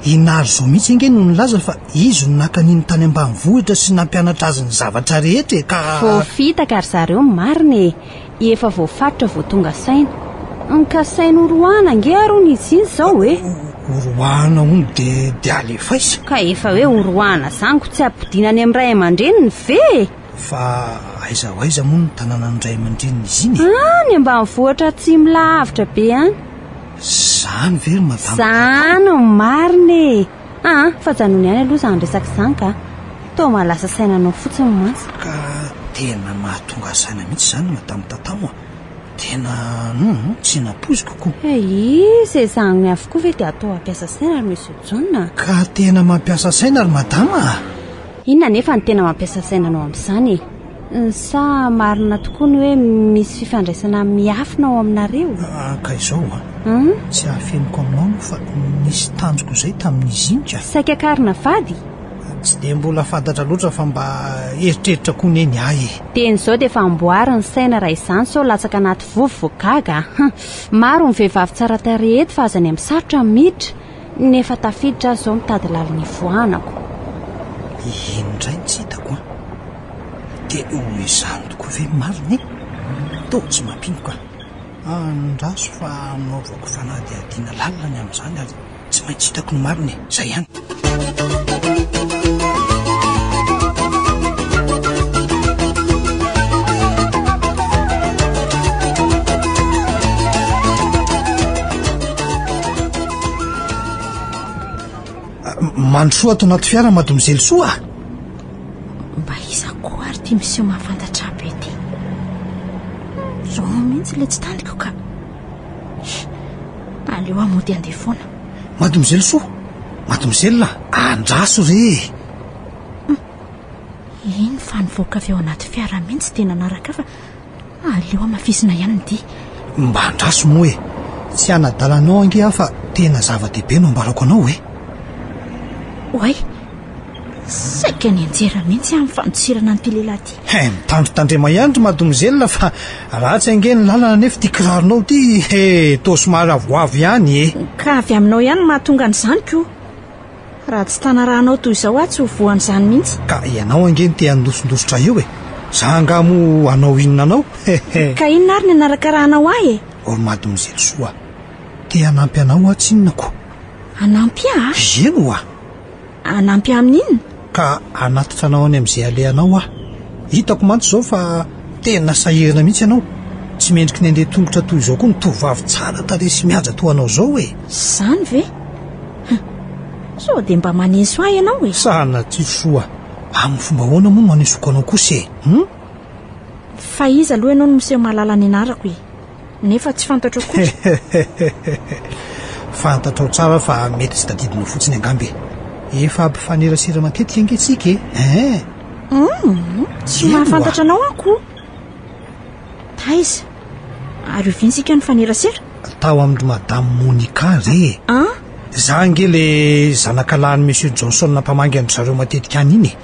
I Narizo mihitsy ange no nilaza fa izy no naka an'iny tany ambanivohitra sy nampianatra azy ny zavatra rehetra e, ka. Voafitaka ry zareo marina e! Efa voafaritra vao tonga saina. Nkasainy horoahana ange ary hono izy iny izao e! Horoahana hono dia dia alefaiza? Ka efa hoe horoahana izany ko tsy ampodiana any amin'ny ray aman-dreniny ve e? Fa aiza ho aiza moa ny tanànan'ny ray aman-drenin'izy iny e? Any ambanivohitra atsimo lavitra be any. Zany ve ry madama? Zany no marina e! Aa, fa janony ihany aloha izany resaka izany ka. Toa mahalasa saina anao fotsiny mantsy. Ka tena mahatonga saina mihitsy izany madame Tatamo a! Tena hum, tsy nampoiziko ko. Iza e, izany avokoa ve dia atao hampiasa saina ry monsieur Jaona a? Ka tena mampiasa saina ry madama a! Inona anefa no tena mampiasa saina anao amin'izany e? Sa marina tokoa ny hoe misy fifandraisana miafina ao aminareo? Ah, ka izao a! Tsy hafeniko aminao aloha fa nisy tanjoko izay tamin'izy iny ka. Saika akarina vady? Tsy dia mbola fantatra loatra fa mba eritreritra koa ne ny ahy e. Dieny izao dia efa amboary ny saina raha izany sao latsaka anaty vovo vao gaga a! Maro ny vehivavy tsara tarehy eto fa aza any amin'ny sarotra ny miditra. Nefa tafiditra aho izao mitady lalana hivoahana ko. Iny indray no tsy hitako an! Dia ho izany tokoa ve ny marina e? Toa tsy mampino ka. Andraso fa hanaovako fanadihadiana lalina ny amin'izany ary tsy maintsy hitako ny marina e! Izay ihany. Mandrosoa ato anaty fiara mademoiselle Soa a! Mba iza koa ary ity miseho mahafantatra ahy be ity? Zao mihitsy ilay tsy tandriko ka. Aleo aho mody handeha foana. Mademoiselle Soa, mademoiselle, andraso re e! Iny fa nivoaka avy ao anaty fiara mihitsy dia nanaraka ahy fa Aleo hamafisina ihany ny dia. Mba andraso moa e! Tsy hanadala anao ange aho fa tena zava-dehibe no ambarako anao e! Oay! Saika nianjera mihitsy aho amin'ny fandosirana an'ity lehilahy ity. He, mitandritandrema ihany ry mademoiselle fa ratsy ange ny lalana nefa ity kiraronao ity he, toa somary avoavo ihany e! Ka avy aminao ihany no mahatonga an'izany ko! Raha tsy tanarahanao toy izao aho tsy ho voan'izany mihitsy. Ka ianao ange no te handosindositra eo e! Za angaha moa hanao inona anao? Hehe. Ka inona ary ny anarakarahanao ahy e? Ry mademoiselle Soa, te hanampy anao aho tsinona ko. Hanampy ahy? Eny oa! Hanampy ahy amin'ny inona? Ka hanatitra anao any amin'izay alehanao aho. Hitako mantsy izao fa tena sahirana mihitsy ianao. Tsy mendriky ny handeha tongotra toy izao koa ny tovovavy tsara tarehy sy mihaja toa anao izao e! Izany ve? Hum. Sao dia mba maneso ahy ianao e? Sanatria soa. Amin'ny fomba ahoana moa no hanesoko anao kosa e? Hum? Fa iza aloha ianao no miseho mahalala ny anarako e? Nefa tsy fantatro akory. Fantatrao tsara fa mety tsy tadidinao fotsiny angamba e. Efa mpifanerasera matetika ange tsika e. Hein? Hum, tsy mahafantatra anao aho ko. Taiza? Ary oviana isika nifanerasera? Tao amin-dry Madame Monica re e. An? Za ange le zanakalahin'i Monsieur Johnson mpamangy an-dry zareo matetika any iny e.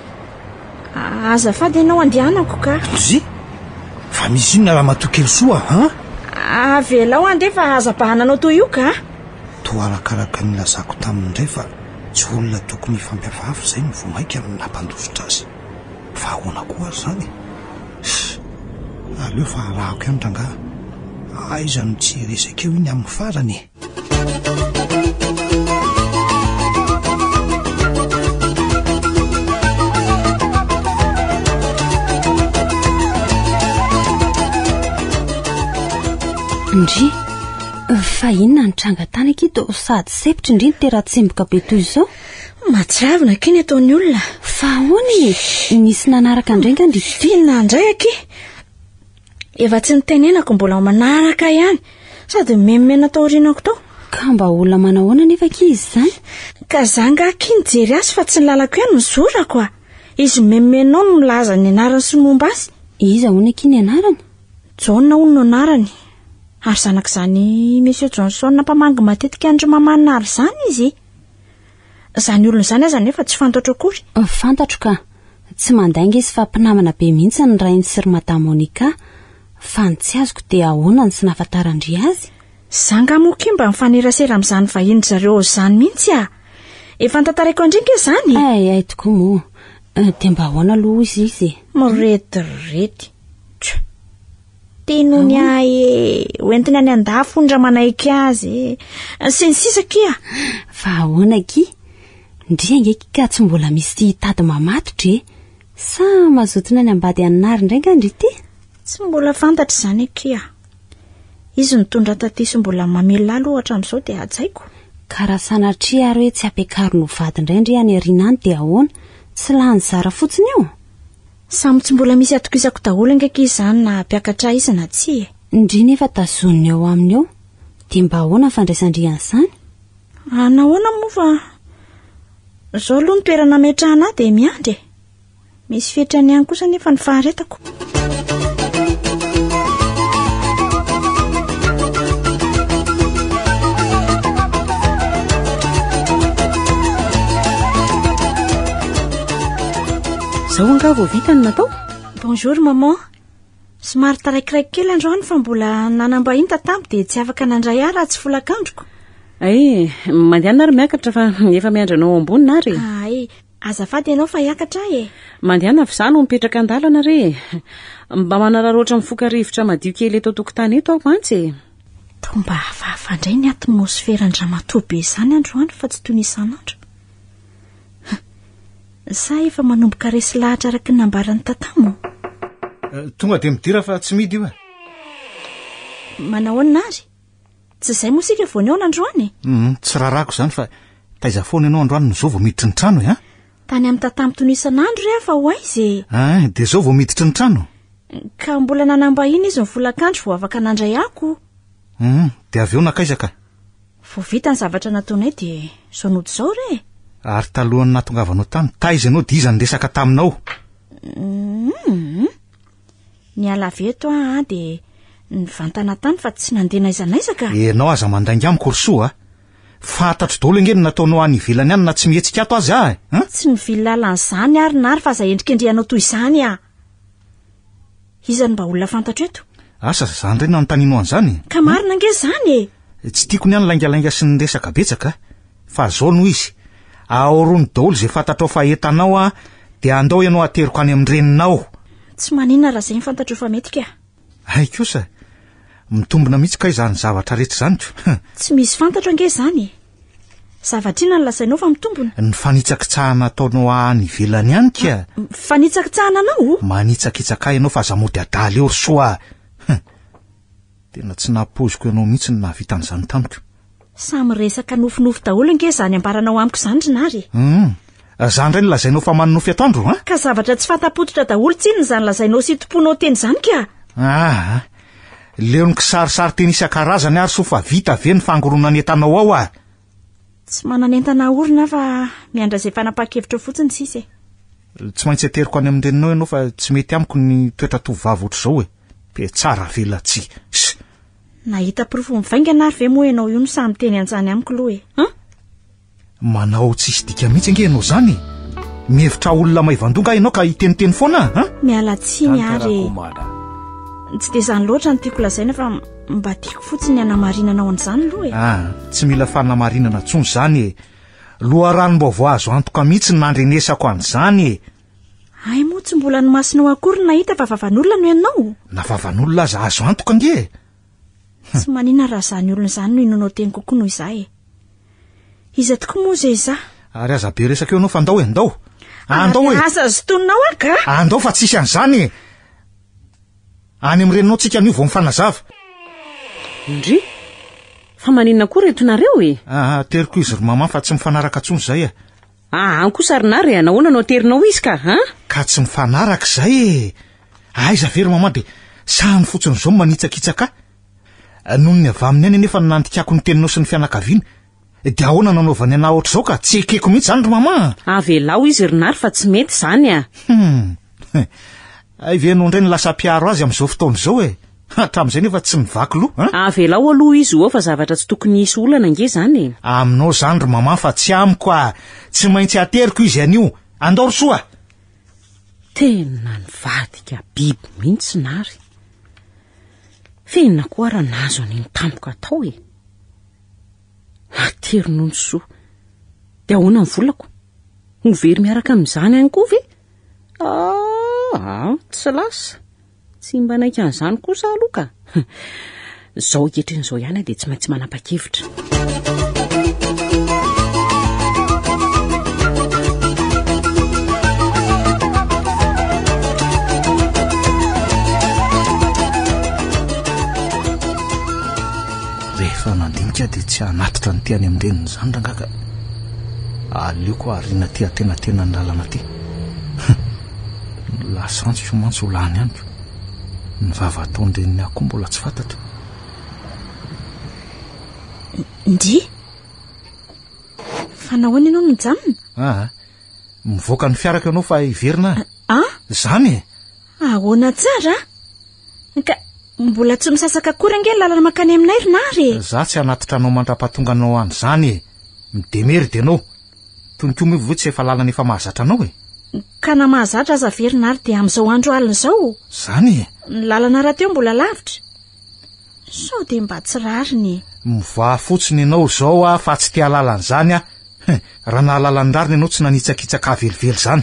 Azafady ianao andehanako ka. Ndry! Fa misy inona ramatoa kely soa an? Avelao andeha fa aza bahananao toy io ka. Toa arakaraka ny nilazako taminy indray fa tsy olona tokony hifampihafahafa izay no vao mainka nampandositra azy. Fa ahoana koa ary izany e? Aleo fa arahako ihany rangaha. Aiza no tsy hiresaka eo iny amin'ny farany e? Ndry, fa inona ny tranga tany akia toa sady sepitra ndry ny tera-tsemboka be toy izao? Mahatsiravina akia ny ataon'ny olona. Fa ahoana e? Nisy nanaraka indray nga ndry? Inona indray akia? Efa tsy nitenenako mbola manaraka ihany. Sady mimenomenona tao aorianako tao. Ka mba olona manahoana anefa akia izy izany? Ka za nga akia nijery azy fa tsy ny lalako ihany nizorako a. Izy mimenomenona ao no milaza ny anarany sy ny momba azy. Iza hono akia ny anarany? Jaona hono no anarany. Ary zanak'izany Monsieur Johnson mpamangy matetika an-dry Mamanary izany izy. Izany olona izany aza anefa tsy fantatro akory. Fantatro ka. Tsy mandainga izy fa mpinamana be mihitsy ny rainy sy ry Madame Monica. Fa ny tsy azoko dia ahoana no tsy nahafantaran-dry azy? Za nga moa ki mba mifanerasera amin'izany vahinin-dry zareo ao izany mihitsy ah! Efa notantaraiko an-dry nge izany e! Hay, hay tokoa moa. Eh, dia mba ahoana aloha hoy izy e? Miretirety. Tch! Tiany hono ahy e! Hoentiny any an-dafy hono raha manaiky azy e! Sy ny sisa kia! Fa ahoana akia? Ndry ange ki ka tsy mbola misy hitady mamatotra e! Sa mazoto ny any ambady an'i Nary indray nga ndry ity? Tsy mbola fantatra izany akia. Izy nitondra taty sy mbola mamelona ahy aloha hatramin'izao dia hajaiko. Ka raha sanatria ary hoe tsy ampiakariny ho vady indray ndry any aoriana any dia ahoana? Tsy lany zara fotsiny eo? Samy tsy mbola misy atokisako daholo ange akia izany na hampiakatra ahy izy na tsia e. Ndry nefa tazoniny eo aminy eo, dia mba ahoana ny fandraisan-dry an'izany? Ah, nahoana moa fa izao aloha ny toerana ametrahana ahy dia miandry e. Misy fetrany ihany kosa anefa ny faharetako. Zao angaha vao vita ny natao? Bonjour maman. Somary taraikiraiky kely androany fa mbola nanam-bahiny tatambo dia tsy afaka nandray ahy raha tsy folakandroko. Ay, mandehana ary miakatra fa efa miandry anao ao ambony Nary e. Ay, Azafady ianao fa hiakatra aho e! Mandehana fa izaho no mipetraka an-dalana re e! Mba manararaotra mifoka rivotra madio kely eto an-tokotany eto aho mantsy e! Toa mba hafahafa indray ny atmosferan-dramatoa be izany androany fa tsy toy ny isan'andro. Sa efa manomboka resy lahatra araka ny nambaran'i Tatamo? Eh, tonga dia midira fa tsy midy io e. Manao ahoana ary? Tsy izay moa isika vao nihaona androany e? Hum, tsy rarako izany fa taiza foana ianao androany no izao vao miditry ny trano e, a? Tany amin'ny tatamo toy ny isan'andro re aho fa ho aiza e? Ah, dia izao vao miditry ny trano? Ka mbola nanam-bahiny izy ny folakandro vao afaka nandray ahy ko. Hum, dia avy eo nankaiza ka? Vao vita ny zavatra nataonay dia izao nody izao re e. Ary talohan'ny nahatongavanao tany, taiza ianao dia iza niresaka taminao? Hum, Niala avy eto aho dia nivantana tany fa tsy nandeha n'aiza n'aiza ka. Ianao aza mandainga amiko ry Soa a! Fantatro daholo ange ny nataonao any ivelany any na tsy mihetsika ato aza aho e! An? Tsy nivily lalan'izany ary Nary fa aza endrikendrehanao toy izany aho. Iza no mba olona fantatro eto? Asa, za indray no anontanianao an'izany e! Ka marina ange izany e! Tsy tiako ny any laingalainga sy ny resaka betsaka Fa zao no izy, aorony daholo izay fantatrao fa entanao an, dia andao ianao ateriko any amin-dreninao. Tsy maninona raha izay no fantatro fa mety ka. Hay kosa, mitombina mihitsy kay izany zavatra rehetra izany ko. Tsy misy fantatro ange izany e. Zavatra inona no lazainao fa mitombina? Ny fanitsakitsahana ataonao ahy any ivelany any ka. Fanitsakitsahana anao? Manitsakitsaka ahy ianao fa aza mody adala eo ry Soa a. Tena tsy nampoiziko ianao mihitsy ny nahavita an'izany tamiko. Samy resaka nofinofy daholo ange izany ambaranao amiko izany ry Nary e. Hum, izany indray no lazainao fa manonofy atoandro an? Ka zavatra tsy fanta-pototra daholo tsinona izany lazainao sy itompoanao teny izany ka! Aa, leon'ny kisarisary teny isan-karazany ary soa fa vita ve ny fangoronana entanao ao ah? Tsy manana entana ahorona aho fa miandry izay fanapahan-kevitra eo fotsiny sisa e. Tsy maintsy ateriko any amin-dreninao ianao fa tsy mety amiko ny toetra tovovavy ohatr'izao e. Mpiatsara velatsihy. Ss. Nahita porofo mivaingana ary ve moa ianao io no sahy miteny an'izany amiko aloha e? An? Manao tsisy dika mihitsy ange ianao izany e! Mihevitra olona maivan-doha nga ianao ka hiteniteny foana an? Miala tsiny ary e. Tsy dia izany loatra no tiako lazaina fa mba tiako fotsiny ny hanamarinanao an'izany aloha e. Ah, tsy mila fanamarinana intsony izany e. Loharanom-baovao azo antoka mihitsy no nandrenesako an'izany e. Hay moa tsy mbola ny masonao akory no nahita fa vavan'olona no ianao. Na vavan'olona aza azo antoka ange e. Tsy manina raha izany olona izany no inoanao teny kokoa noho izaho e. Iza tokoa moa izay izaho? Ary aza be resaka eo ianao fa andao e, andao. Andao e. Ary aza zotoninao aho ka. Andao fa tsisy an'izany e. Any amin'ny reninao tsika anio vao mifanazava. Ndry! Fa maninona koa reto nareo e? Ah, ateriko izy ry maman fa tsy mifanaraka intsony izay e. Ah, an kosa ry Nary a, nahoana no aterinao izy ka, an? Ka tsy mifanaraka izay e! Aiza ve ry maman dia sahany fotsiny izao no manitsakitsaka ahy? Noho ny avy aminy any anefa no nandikako ny teninao sy ny fianakaviana. Dia ahoana no anaovany anah ohatr'izao ka? Tsy ekeko mihitsy izany ry maman a! Avelao izy ry Nary fa tsy mety izany a! Hum! Hay ve ianao indray no lasa mpiaro azy amin'izao fotoana izao e! Hatramin'izay nefa tsy nivaky loha, an! Avelao aloha izy ho eo fa zavatra tsy tokony hisy olana ange izany e! Aminao izany ry maman fa tsy amiko a! Tsy maintsy ateriko izy anio! Andao ry Soa! Tena nivadika biby mihitsy Nary. F'inona koa ara nahazo an'iny tampoka tao e? Tery noho ny soa. Dia ahoana ny volako? Ho very miaraka amin'izany ihany koa ve? Aa, tsy lasa. Tsy mba naika an'izany kosa aloha ka. Izao ankehitriny izao ihany aho dia tsy maintsy manapa-kevitra. Rehefa nandinika aho dia tsy hanatitra an'ity any amin-dreniny izany rangahy ka. Aleoko ariana aty antenatenan'ny lalana aty. Ny lasantsiko mantsy ho lany amiko. Ny vava ataon-dreniny ahy koa mbola tsy fantatro. Ndry! Fa nahoana ianao no mijanona? Aa, mivoaka ny fiarako ianao fa hiverina aho. Ah? Izany e! Ahoana tsara? Ka mbola tsy misasaka akory ange ny lalana mankany aminay ry Nary e! Za tsy hanatitra anao mandra-pahatonga anao any izany e! Midemerda ianao. Tony koa moa ve tsy efa lalana efa mahazatra anao e? Ka na mahazatra aza ve ry Nary dia amin'izao andro alina izao? Izany e! Ny lalana rahateo mbola lavitra. Sao dia mba tsy rariny e? Mivaha fotsiny ianao izao aho fa tsy te hahalala an'izany aho. Raha nahalala ny rariny ianao tsy nanitsakitsaka ahy velively izany.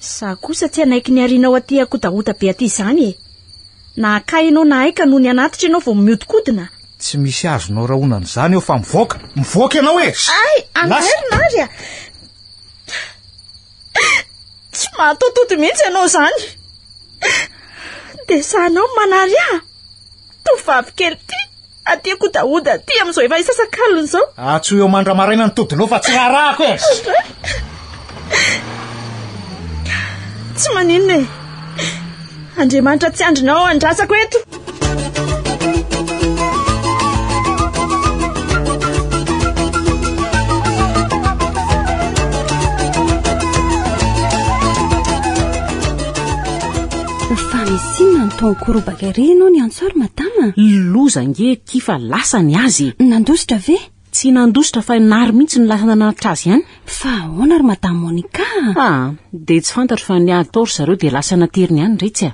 Izaho kosa tsy hanaiky ny harianao aty akodahoda be aty izany e! Na haka ianao na hay ka nony hanatitra ianao vao mihodinkodina. Tsy misy azonao rahonana izany eo fa mivoaka! Mivoaka ianao e! Ay! Lasa! Angaha ry Nary a! Tsy mahataotody mihitsy ianao izany! Dia sahinao ny manary ahy? Tovovavy kely ity! Aty kodahoda aty amin'izao efa hisasakalina izao. Antsoy eo mandra-maraina ny todinao fa tsy raharahako e! Tsy maninona e! Andriamanitra tsy andrinao andrasako eto. Fa misy inona no toa nikorobaka ery ianao niantso ahy ry madama? Loza ange akia fa lasa ny azy e! Nandositra ve? Tsy nandositra fa i Nary mihitsy no lasa nanatitra azy ihany. Fa ahoana ry madame Monica a? Ah, dia tsy fantatro fa niady tao ry zareo dia lasa nateriny ihany re tsy a!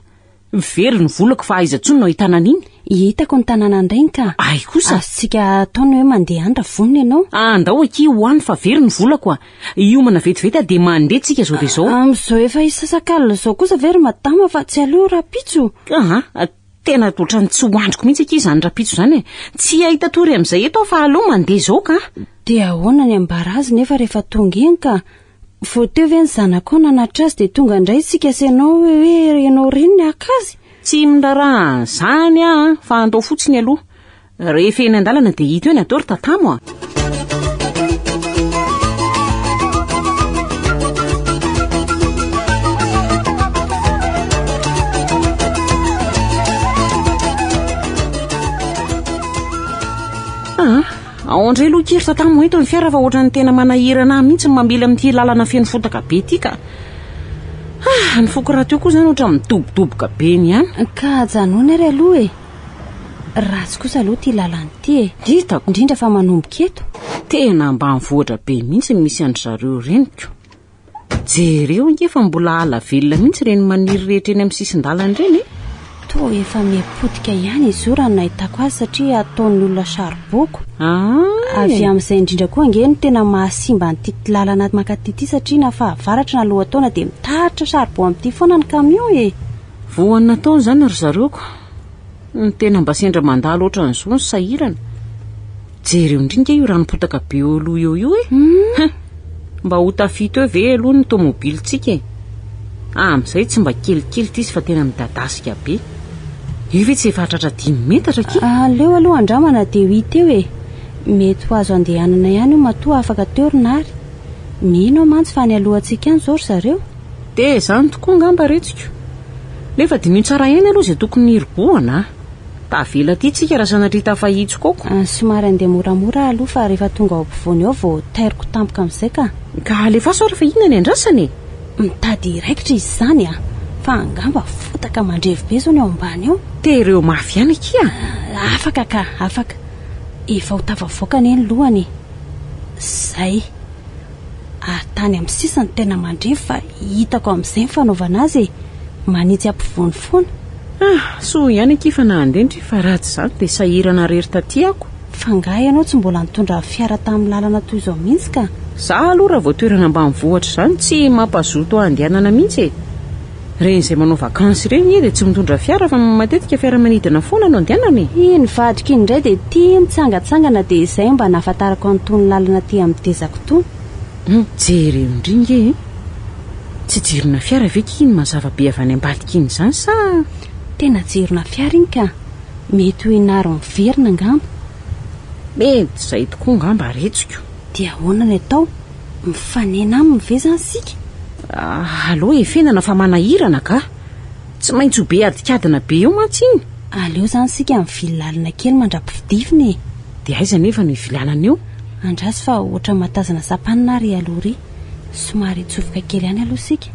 Very ny volako fa aiza intsony no ahitana an'iny? Hitako ny tanàna an'ireny ka. Ay kosa! Azontsika atao ny hoe mandeha any raha vonona ianao. Andao akia ho any fa very ny volako a! Hiomana vetivety aho dia mandeha tsika izao dia izao. Amin'izao efa hisasakalina izao kosa ve ry madama fa tsy aleo rahampitso? Aa, tena ohatran'ny tsy ho andriko mihitsy akia izany rahampitso izany e! Tsy hahita tory amin'izay eto aho fa aleo mandeha izao ka! Dia ahoana ny ambara azy nefa rehefa tonga eny ka? Vao teo ve ny zanakao nanatitra azy dia tonga indray isika sy ianao hoe ianao reniny haka azy? Tsy miraharaha an'izany aho an, fa andao fotsiny aloha. Rehefa eny an-dalana dia hita eo ny atao ry tatamo a! Ah, ao indray aloha ity ry tatamo eto ny fiara fa ohatran'ny tena manahirana ahy mihitsy ny mamily amin'ity lalana feno fotaka be ity ka. Ah, ny foko rahateo koa izany ohatran'ny midobodoboka be eny ihany. Ka ajanony ary aloha e! Ratsy kosa aloha ity lalana ity e. Hitako. Indrindra fa manomboka eto. Tena ambanivohitra be mihitsy ny misy an-dry zareo ireny ko. Jereo ange fa mbola ala velona mihitsy ireny maniry rehetra eny amin'ny sisin-dalana ireny e. Toa efa miha-potika ihany izy io raha ny nahitako azy satria ataon'ny olona charbon-ko. Ay! Avy amin'izay indrindra koa ange no tena mahasimba an'ity lalana mankaty ity satria na fahavaratra na lohataona dia mitaritra charbon amin'ity foana ny camion e. Voan'ny nataony izany ry zareo ko. Ny tena mba sendra mandalo ohatran'izao no sahirana. Jereo indray nge io ranom-potaka be eo aloha eo io e. Hmm. Mba ho tafita eo ve aloha ny tomobilintsika e? Amin'izay tsy mba kelikely ity izy fa tena midadasika be. Io ve tsy efa hatratra dimy metatra akia? Aleo aloha andramana dia ho hita eo e. Mety ho azo andehanana ihany io matoa afaka teo ry Nary. Mino aho mantsy fa any alohantsika any izao ry zareo. Dia izany tokoa angamba retsiko. Nefa diniho tsara ihany aloha izay tokony hirobohana a! Tavela aty tsika raha sanatria tafahitsy koko. Somary andeha moramora aho aloha fa rehefa tonga ao ampovoany ao vao tairiko tampoka amin'izay ka. Ka alefaso ary fa inona ny andrasana e? Mitady hiraikitra izy izany a! Fa angamba fotaka mandrevy be izao ny ao ambany ao. Tereo mafy ihany akia a! Afaka ka, afaka. Efa ho tafavoaka anie ny lohany e! Izay. Ary tany amin'ny sisiny tena mandrevy fa hitako amin'izay ny fanaovana azy e! Manitsy ampovoany foana. Ah! Soa ihany akia fa nahandendry fa raha tsy izany dia sahirana rery taty ako. Fa angaha ianao tsy mbola nitondra fiara tamin'ny lalana toy izao mihitsy ka? Za aloha raha vao toerana ambanivohitra izany tsy mampazoto ahy andehanana mihitsy e! Ireny izay manao vakansy ireny anie dia tsy mitondra fiara fa matetika fiaramanidina foana no andehanana e! Iny vadiko iny indray dia tia mitsangatsangana dia izay mba nahafantarako an'itony lalana aty amin'ny dezako itony. Hum, jereo indry nge e! Tsy jirona fiara ve ky iny mazava be avy any ambadika iny izany sa? Tena jirona fiara iny ka! Mety ho i Nary miverina angamba. Mety izay tokoa angamba retsiko. Dia ahoana ny atao? Mifanena aminy ve izany isika? Aleo efenana fa manahirana ka! Tsy maintsy ho be adikadina be eo mantsy iny. Aleo izany isika mivily lalina kely mandra-pifidifiny e! Dia aiza anefa no hivilanana eo? Andraso fa ohatran'ny mahatazana sampanina ary aloha iry. Somary hitsofoka kely any aloha isika.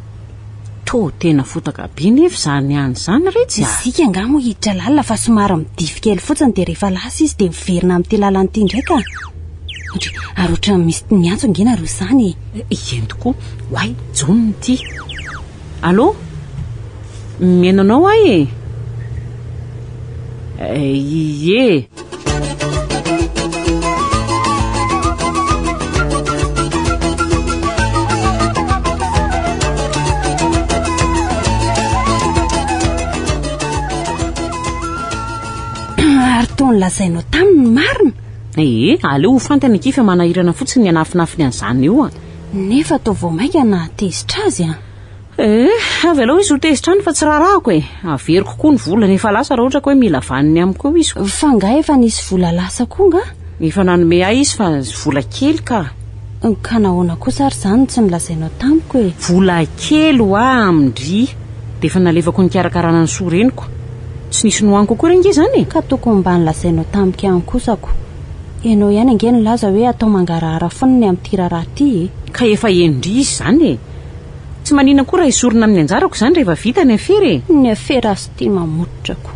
Toa tena fotaka be nefa izany any izany retsy a! Isika angaha moa hiditra lalina fa somary midify kely fotsiny dia rehefa lasa izy dia miverina amin'ity lalana ity indray ka! Ohatry, ary ohatran'ny misy miantso ange nareo izany e! Eny tokoa, oay, Jaona ity. Allô? Mihaino anao aho e! Ie! Ary toa nolazainao taminy ny marina? Ee, aleo ho fantany akia fa manahirana fotsiny ny hanafinafiny an'izany eo a. Nefa toa vao mainka nahatezitra azy an. Eh, avelao izy ho tezitra any fa tsy raharahako e. Averiko koa ny volany efa lasa raha ohatra ka hoe mila vaniny amiko eo izy. Fa angaha efa nisy vola lasa koa angaha? Efa nanome ahy izy fa vola kely ka. Ka nahoana kosa ary izany no tsy nolazainao tamiko e? Vola kely hoa amin-dry. Dia efa nalefako nikarakarana ny soa reniko. Tsy nisy nohaniko akory ange izany e. Ka tokony mba nolazainao tamiko ihany kosa ko. Ianao ihany ange nilaza hoe atao mangarahara foana ny amin'ity raharaha ity e. Ka efa henon-dry izy izany e. Tsy maninona koa raha esorina amin'ny anjarako izany rehefa vita ny afera e! Ny afera azy ity mamototra ko.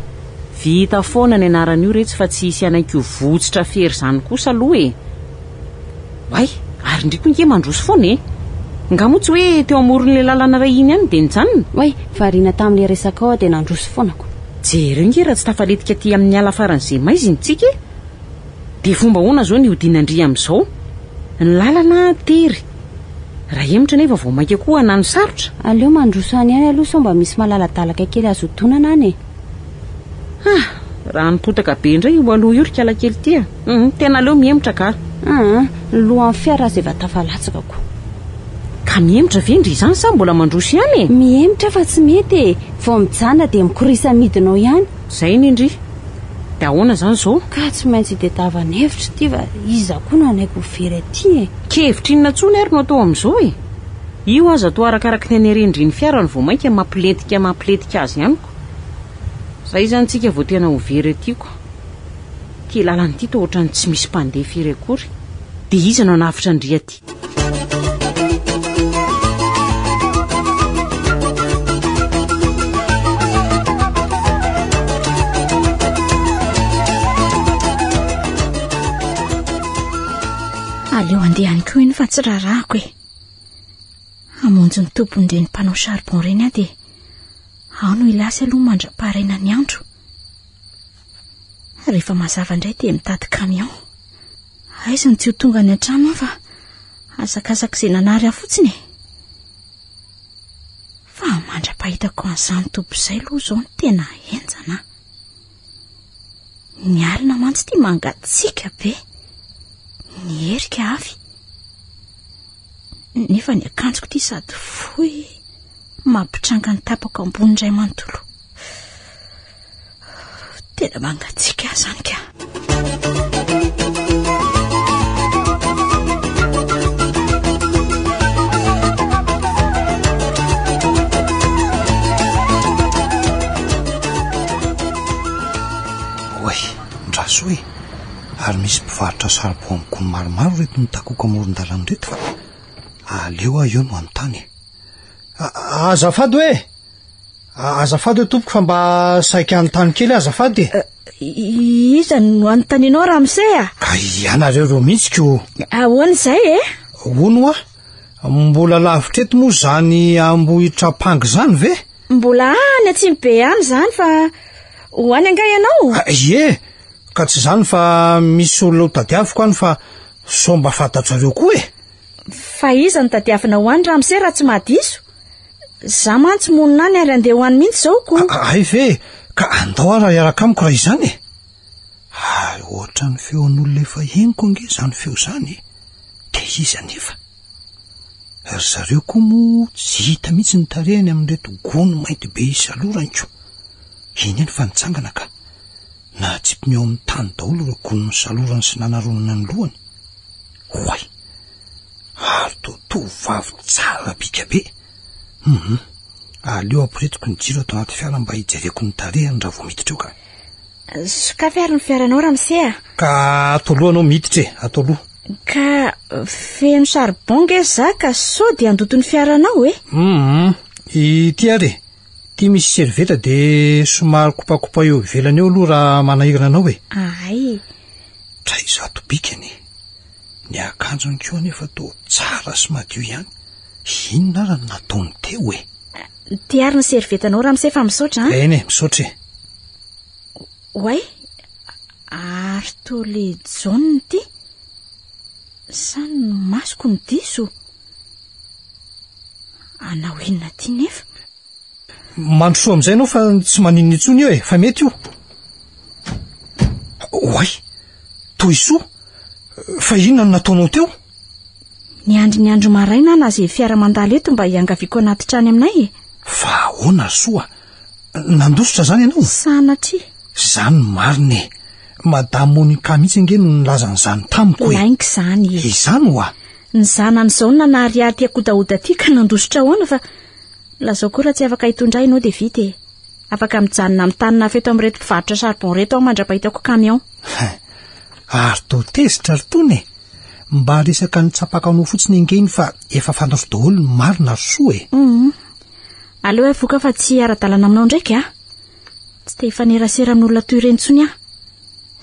Vita foana ny anaran'io retsy fa tsy hisy hanaiky ho votsitra afera izany kosa aloha e! Oay! Ary ndry koa nge mandroso foana e! Nga moa tsy hoe teo amoron'ilay lalana iray iny ihany dia nijanona? Oay! Variana tamin'ilay resakao aho dia nandroso foana ko. Jereo nge raha tsy tafaletika aty amin'ny ala faran'izay maizina tsika e! Dia fomba ahoana izao ny hodinan-dry amin'izao? Ny lalana tery. Raha hemotra anefa vao mainka koa hanano sarotra. Aleo mandroso any ihany aloha sao mba misy malaladalaka kely azo hodonana any e. Ah! Raha nipotaka be indray io aloha io ry kalakely ity a! Hum, tena aleo mihemotra ka. Aa, ny lohan'ny fiara aza efa tafalatsaka ko. Ka mihemotra ve ndry izany sa mbola mandroso ihany e? Mihemotra fa tsy mety e! Vao mijanona dia mikorisa midina ao ihany. Izay anie ndry. Dia ahoana izany izao? Ka tsy maintsy itadiavana hevitra ity fa iza koa no hanaiky ho very aty e? Kevitra inona intsony ary no atao amin'izao e? Io aza toa arakaraky ny anerendry ny fiara no vao mainka mampilentika mampilentika azy ihany ko. Izay izany tsika vao tena ho very aty ko. Ity lalana ity toa ohatran'ny tsy misy mpandeha firy akory. Dia iza no hanavotra an-dry aty? Aleo andeha any koa iny fa tsy raharahako e. Hamonjy ny tompon-dreny mpanao charbon ireny aho dia ao no hilasy aloha mandra-paharaina ny andro. Rehefa mazava indray dia mitady camion. Aiza no tsy ho tonga any an-trano aho fa hazakazaka izay nanary ahy fotsiny e. Fa mandra-pahitako an'izany toby izay aloha izao no tena henjana. Ny alina mantsy ity mangatsiaka be. Ny herika avy. Nefa ny akanjoko ity sady fohy mampitranga ny tapako ambony indray manontolo. Tena mangatsiaka ahy izany ka. Oay, ndraso e! Ary misy mpivarotra saribao amin'ny gony maromaro ireto mitakoka amoron-dalana ireto fa aleo aho eo no hanontany e. Azafady hoe! Azafady hoe tompoko fa mba saika hanontany kely azafady e. Eh, iza no anontanianao ramose a? Ka ianareo ireo mihitsy ko. Ahoana izay e? Hono hoa, mbola lavitra eto moa izany Ambohitrapangy izany ve? Mbola any atsimo be any izany fa ho any angaha ianao? Ah, ie, Ka tsy izany fa misy olona ho tadiaviko any fa sao mba fantatrareo koa e! Fa iza no tadiavina ho any ramose raha tsy mahadiso? Za mantsy monina any ary andeha ho any mihitsy izao ko. Hay ve e! Ka andao ary hiaraka amiko raha izany e! Ary ohatran'ny feon'olona efa henoko ange izany feo izany e! Dia iza anefa? Ry zareo koa moa tsy hita mihitsy ny tarehiny amin'ireto gony mainty be isalorany ko! Iny ihany fa nitsangana ka! Nahatsipiny eo amin'ny tany daholo ireo gony nisalorany sy nanaronana ny lohany. Oay! Ary toa tovovavy tsara bika be! Hum! Aleo ampiretiko ny jiro ato anaty fiara mba hijereko ny tarehiny raha vao miditra eo ka. Sokafy ary ny fiaranao ramose a! Ka ato aloha anao miditra e, ato aloha. Ka feno charbon nge za ka sao dia handoto ny fiaranao e! Hum! Ity ary e! Ity misy servieta dia somary kopakopa eo ivelany eo aloha raha manahirana anao e! Ahay! Dray izato bikany e! Ny akanjony koa anefa toa tsara sy madio ihany. Inona ara no nataony teo e? Ity ary ny servietanao ramose fa misaotra an! Eny e, misaotra e! Oay! Ary toa le jaune ity? Sa ny masoko no diso? Hanao inona aty nefa? Mandrosoa amin'izay ianao fa tsy maninona intsony io e, fa mety io. Oay! Tohisoa! Fa inona no nataonao teo? Niandry ny andro maraina aho na izay fiara mandalo eto mba hiangaviako hanatitra any aminay e. Fa ahoana ry Soa? Nandositra izany ianao? Sanatria. Izany no marina e. Madame Monica mihitsy ange no nilaza an'izany tamiko e. Lainga izany e. Izany hoa. Ny zanany izao no nanary ahy aty Akodahoda aty ka nandositra ahoana fa lazao koa raha tsy afaka hitondra ahy ianao dia vita e. Afaka mijanona amin'ny tany nafeto amin'ireto mpivarotra charbon ireto aho mandra-pahitako camion. Ary toa tezitra ry Tony e. Mba resaka nitsapaka anao fotsiny ange iny fa efa fantatro daholo ny marina ry Soa e. Hum. Aleo aho hivoaka fa tsy hiara-dalana aminao ndraiky a. Tsy te hifanerasera amin'olona toy ireny intsony aho.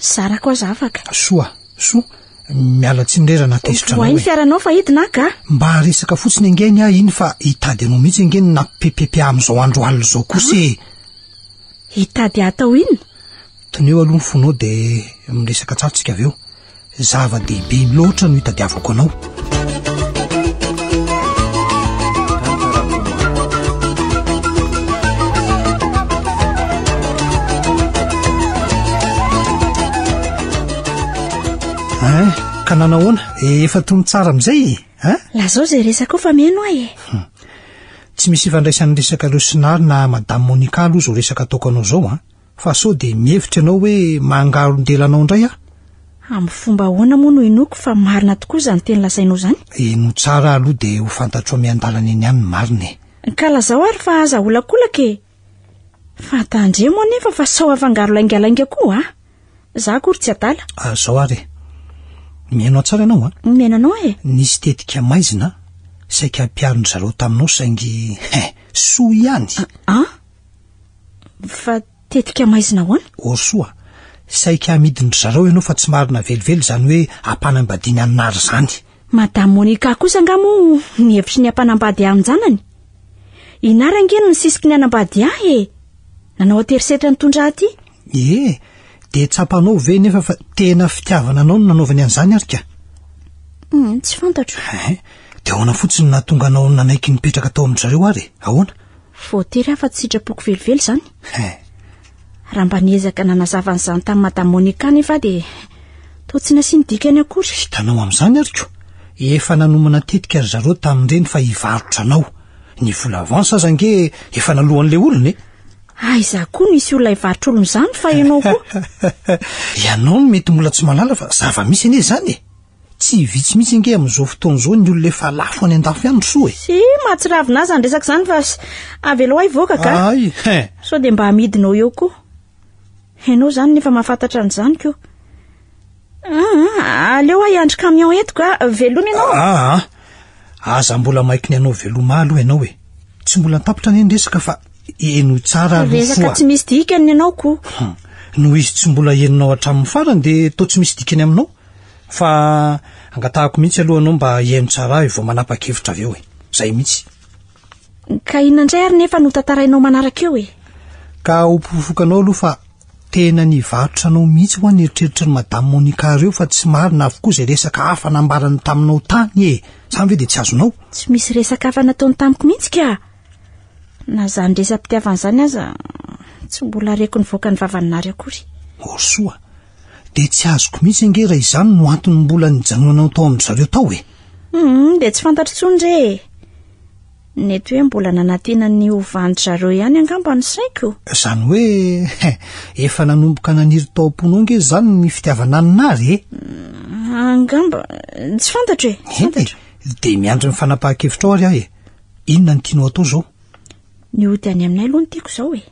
Zarako aza afaka. Soa, Soa, miala tsiny re raha nahatezitra anao e. Vohay ny fiaranao fa hidina aho ka. Mba resaka fotsiny ange ny ahy iny fa hitady anao mihitsy ange ny nampipepepe ahy amin'izao andro alina izao kosa e. Hitady ahy atao inona? Toneo aloha ny fonao dia miresaka tsara tsika avy eo. Zava-dehibe loatra no itadiavako anao. Hein, ka nanahoana? Efa tony tsara amin'izay e? Hein? Lazao izay resaka ao fa mihaino aho e. Tsy misy ifandraisan'ny resaka ireo Sinary na Madame Monica aloha izao resaka ataoko anao izao an. Fa sao dia mihevitra ianao hoe mangaron-dela anao indray aho? Amin'ny fomba ahoana moa no inoako fa marina tokoa izany teny lazainao izany? Henoy tsara aloha dia ho fantatrao miandalana eny ihany ny marina e. Ka lazao ary fa aza aholakolaka e! Fa tandremo anefa fa sao afangaro laingalainga koa a! Za akory tsy adala. Ah, zao ary e. Mihaino ahy tsara ianao a. Mihaino anao e. Nisy tetika maizina saika hampiharin-dry zareo taminao saingy he, soa ihany. Ah? Fa tetika maizina ahoana? Orsoa, saika hamidin-dry zareo ianao fa tsy marina velively izany hoe ampanambadiana an'i Nary izany. Madame Monica kosa angaha moa nihevitry ny hampanambady ahy amin-janany? I Nary ange no nisisiky ny hanambady ahy e! Nanao an-terisetra nitondra ahy aty. Ie, dia tsapanao ve nefa fa tena fitiavana anao no nanaovany an'izany ary ka? Hmm, tsy fantatro. Hein, dia ahoana fotsiny no nahatonga anao nanaiky nipetraka tao amin-dry zareo ary e? Ahoana? Voatery aho fa tsy sitrapoko velively izany. Hein. Raha mba niezaka nanazava an'izany tamin'i Madame Monica anefa aho dia toa tsy nasiany dikany akory. Hitanao amin'izany ary ko, efa nanomana tetika ry zareo tamin'ireny fa hivarotra anao. Ny vola avance aza ange efa naloan'ilay olona e. Aiza koa no hisy olona hivarotra olona izany fa ianao koa. Ianao no mety mbola tsy mahalala fa zava-misy anie izany e. Tsy vitsy mihitsy ange amin'izao fotoana izao ny olona efa lafo any an-dafy any ry soa e. Sy mahatsiravina ahy izany resaka izany fa avelao ahy hivoaka ka. Ay, hein. Sao dia mba amidinao eo koa. Ianao izany nefa mahafantatra an'izany ko. Ah, aleo aho hiandry camion eto ka. Veloma ianao. Ah, ah. Aza mbola maiky ny hanao veloma aloha ianao e. Tsy mbola tapitra anie ny resaka fa henoy tsara aloha Resaka soa. tsy misy dikany ny anao ko. Hum. Noho izy tsy mbola henonao hatramin'ny farany dia toa tsy misy dikany aminao. Fa angatahako mihitsy aloha anao mba hihaino tsara ahy vao manapa-kevitra avy eo e. Zay mihitsy. Ka inona indray ary nefa no tantarainao manaraka eo e? Ka ho porofokanao aloha fa. Tena nivarotra anao mihitsy hoa ny eritreritry ny Madame Monica ireo fa tsy marina avokoa izay resaka hafa nambarany taminao tany e! Izany ve dia tsy azonao? Tsy misy resaka hafa nataony tamiko mihitsy ka! Na izany resa-pitiavana izany aza tsy mbola reko nivoaka ny vavan'i Nary akory. Orsoa, dia tsy azoko mihitsy ange raha izany no antony mbola nijanonanao tao amin-dry zareo tao e! Hum, dia tsy fantatro intsony re e! Nety hoe mbola nanantena ny ho van-dry zareo ihany angamba ny saiko. Izany hoe efa nanomboka naniry tao am-ponao ange izany ny fitiavana an'i Nary e? Angamba, tsy fantatro e, tsy fantatro. Dia miandry ny fanapahan-kevitrao ary aho e. Inona no tianao atao izao? Ny hody any aminay aloha no tiako izao e.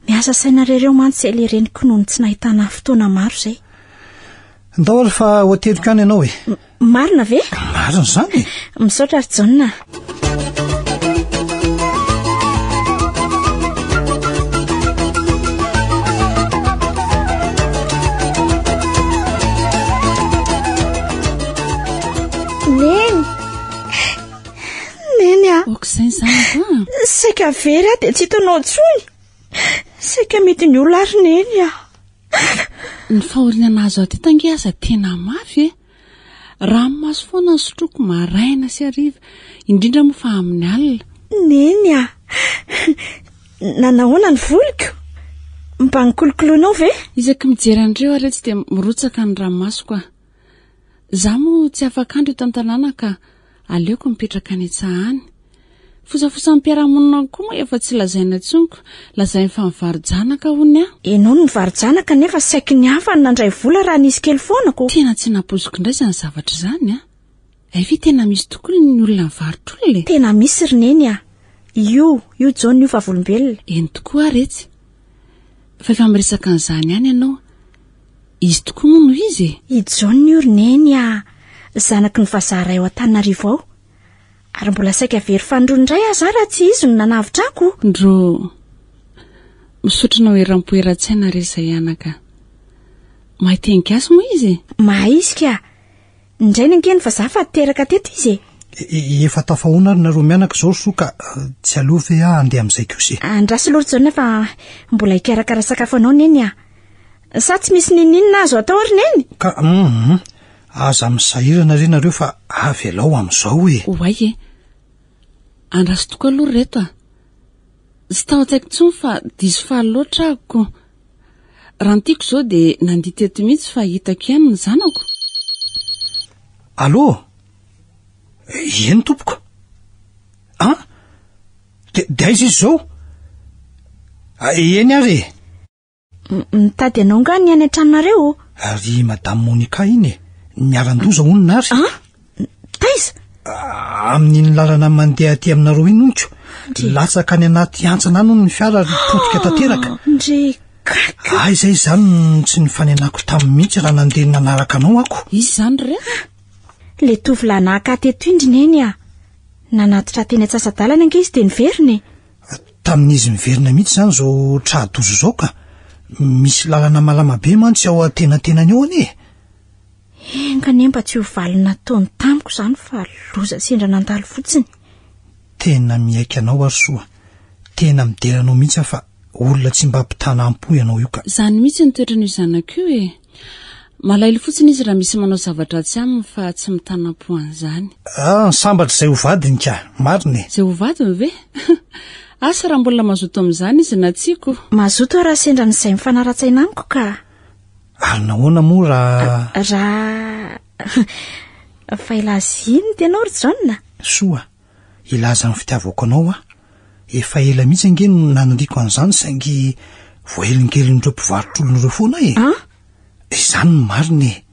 Miasa saina irery eo mantsy ilay reniko noho ny tsy nahitana fotoana maro izay. Ndao ary fa ho ateriko any ianao e. Marina ve? Marina izany e. Misaotra ry Jaona. Neny! Neny a! Aok'izay ny zanako a! Saika very aho dia tsy hitanao intsony. Saika mety ny olona ary Neny a! Ny fahoriana nahazo ahy teto ange aza tena mafy e! Ranomaso foana no sotroiko maraina sy hariva, indrindra moa fa amin'ny alina. Neny a! Nanahoana ny voliko? Mba nikolokoloinao ve? Isaky mijery an'ireo aho retsy dia mirotsaka ny ranomasoko aho. Za moa tsy afak'andro eto an-tanàna ka aleoko mipetraka any an-tsaha any. Fosafosan'ny mpiara-monina koa moa efa tsy lazaina intsony ko, lazainy fa mivaro-janaka hono aho. Ianao no nivaro-janaka nefa saiky ny hafa no nandray vola raha nisy kely foana ko. Tena tsy nampoiziko indray izany zavatra izany an! Hay ve tena misy tokoa ny olona mivarotr'olona e? Tena misy ry Neny a! Io, io Jaona io vavolombelona. Eny tokoa ary etsy. Fa efa miresaka an'izany ihany ianao. Izy tokoa moa no izy e? I Jaona io ry Neny a! Zanaky ny vazaha iray ao Antananarivo ao. Ary mbola saika very fanindroany indray aza aho raha tsy izy no nanavotra ahy ko. Ndro, misaotra anao eram-po eran-tsaina re izay anaka. Mahay teny gasy moa izy e? Mahay izy ka. Ny rainy ange ny vazaha fa teraka teto izy e. Efa tafahoana ary nareo mianaka izao ry soa ka tsy aleo ve aho handeha amin'izay kosa e? Andraso aloha ry Jaona fa mbola hikarakara sakafo anao Neny a. Sa tsy misy n'inon'inona azo atao ry Neny? Ka hum, aza misahirana re nareo fa avelao amin'izao e. Oay e. Andraso tokoa aloha ry reto a. Tsy tao an-tsaiko intsony fa diso faly loatra aho ko. Raha ny tiako izao dia nandihy teto mihitsy fa hitako ihany ny zanako. Allô? Eny tompoko. An? De, de aiza izy izao? Ah, eny ary e. Mitady anao nga ny any an-tranonareo? Ary Madame Monica iny e. Niharan-doza hono nary. An? Taiza? Ah, amin'iny lalana mandeha aty aminareo iny honko. Latsaka any anaty hantsana any hono ny fiara ary potika tanteraka. Ah, ndry kaka. Aiza izany no tsy nifanenako taminy mihitsy raha nandeha nanaraka anao ako. Izy izany re? Le tovolahy naka teto indry neny a. Nanatitra teny antsasa-dalana ange izy dia niverina e. Tamin'izy niverina mihitsy izany izao tra-doza izao ka. Misy lalana malama be mantsy ao antenantenany ao anie e. Enga anie mba tsy ho valiny nataony tamiko izany fa loza sendra nandalo fotsiny. Tena miaiky anao aho ry Soa. Tena midera anao mihitsy aho fa olona tsy mba mpitana am-po ianao io ka. Izany mihitsy ny toetran'io zanako io e. Malahelo fotsiny izy raha misy manao zava-dratsy aminy fa tsy mitana am-po an'izany. Ah, sambatra izay ho vadiny ka. Marina e. Izay ho vadiny ve? Asa raha mbola mazoto amin'izany izy na tsia ko. Mazoto aho raha sendra an'izay mifanara-tsaina amiko ka. Ary nahoana moa raha... Raha... Fa hilaza inona ianao ry Jaona? Soa, hilaza ny fitiavako anao aho. Efa ela mihitsy ange no naniriako an'izany saingy voahelingelin'ireo mpivarotr'olona ireo foana aho e. An? Izany no marina e.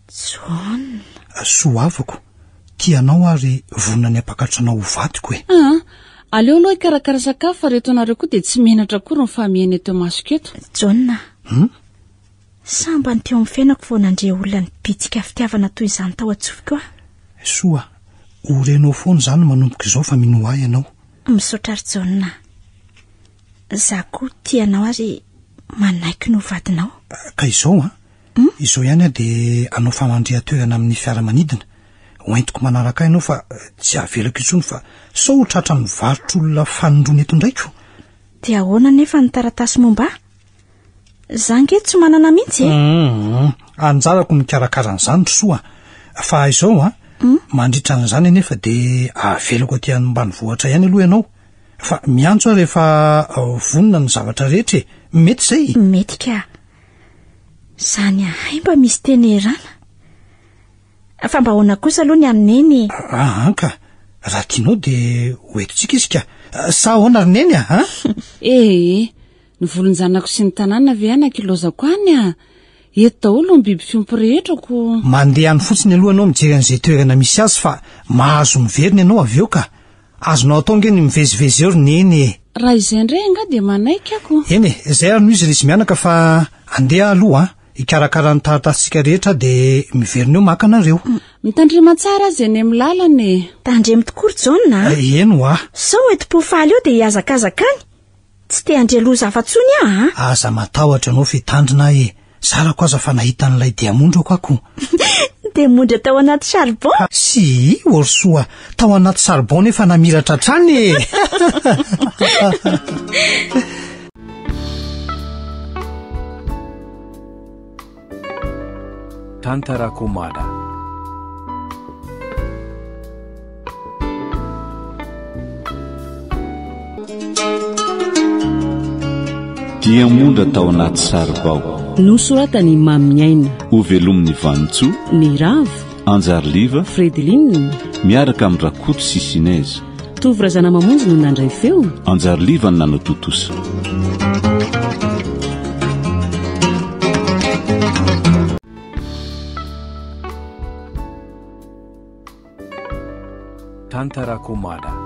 Jaona. Soa havako, tia anao aho ary vonona ny hampakatra anao ho vadiko e. Aa, aleo aloha hikarakara sakafo fa reto anareo koa dia tsy menatra akory ny fahamehana eto imasoko eto. Jaona. Hum? Sambany teo amin'ny fiainako vao nandre olona nibitsika fitiavana toy izany tao an-tsofiko aho. Soa, ho renao foana izany manomboka izao fa minoa ahy ianao. Misaotra ry Jaona. Za koa tia anao ary manaiky ny ho vadinao. Ka izao an, Hmm? Izao ihany aho dia hanao famandrihan-toerana amin'ny fiaramanidina. Ho entiko manaraka ahy ianao fa eh, tsy avelako intsony fa sao ho tratran'ny varotr'olona fanindroany eto indraiko. Dia ahoana anefa ny taratasy momba ahy? Za ange tsy manana mihitsy e. Hum, anjarako mikarakara an'izany ry Soa a. Fa izao an, hmm? mandritra an'izany anefa dia avelako aty ambanivohitra ihany aloha ianao. Fa miantso aho rehefa uh, vonona ny zavatra rehetra e. Mety izay? Mety ka. Izany ahay mba misy teny erana. Fa mba ahoana kosa aloha ny amin'i Neny e? Ah, an ka. Raha tianao dia ho entintsika izy ka. Sa ahoana ry Neny a? An? Ee, ny volon-janako sy ny tanàna ve anaka ilaozako any a? Eto daholo ny biby fiompy rehetra ko. Mandeha any fotsiny aloha ianao mijery an'izay toerana misy azy fa mahazo miverina ianao avy eo ka. Azonao atao ange ny mivezivezy eo ry Neny e. Raha izay indray angaha dia manaiky ako. Eny e, izay ary no izy ry izy mianaka fa andeha aloha an. Hikarakara ny taratasintsika rehetra aho dia miverina eo maka anareo. Mitandrema tsara aza eny amin'ny lalana e. Tandremo tokoa ry Jaona a. Eny hoa. Sao entim-po faly eo dia hihazakazaka any. Tsy te handre loza hafa intsony aho a. Aza matahotra ianao fitandrina aho e. Zarako aza fa nahita an'ilay diamondra ko ako. Diamondra tao anaty charbon? Si, Orsoa, tao anaty charbon nefa namiratra hatrany e. Tantarakomada. Diamondra tao anaty saribao. Nosoratan'i Maminiaina. Hovelomin'i Vanintsoa. Niravo. Anjariliva. Fredeline. Miaraka amin'i Rakoto sy Sinez. Tovo Razanamamonjy no nandray feo. Anjariliva no nanao tontosa. Tantarakomada.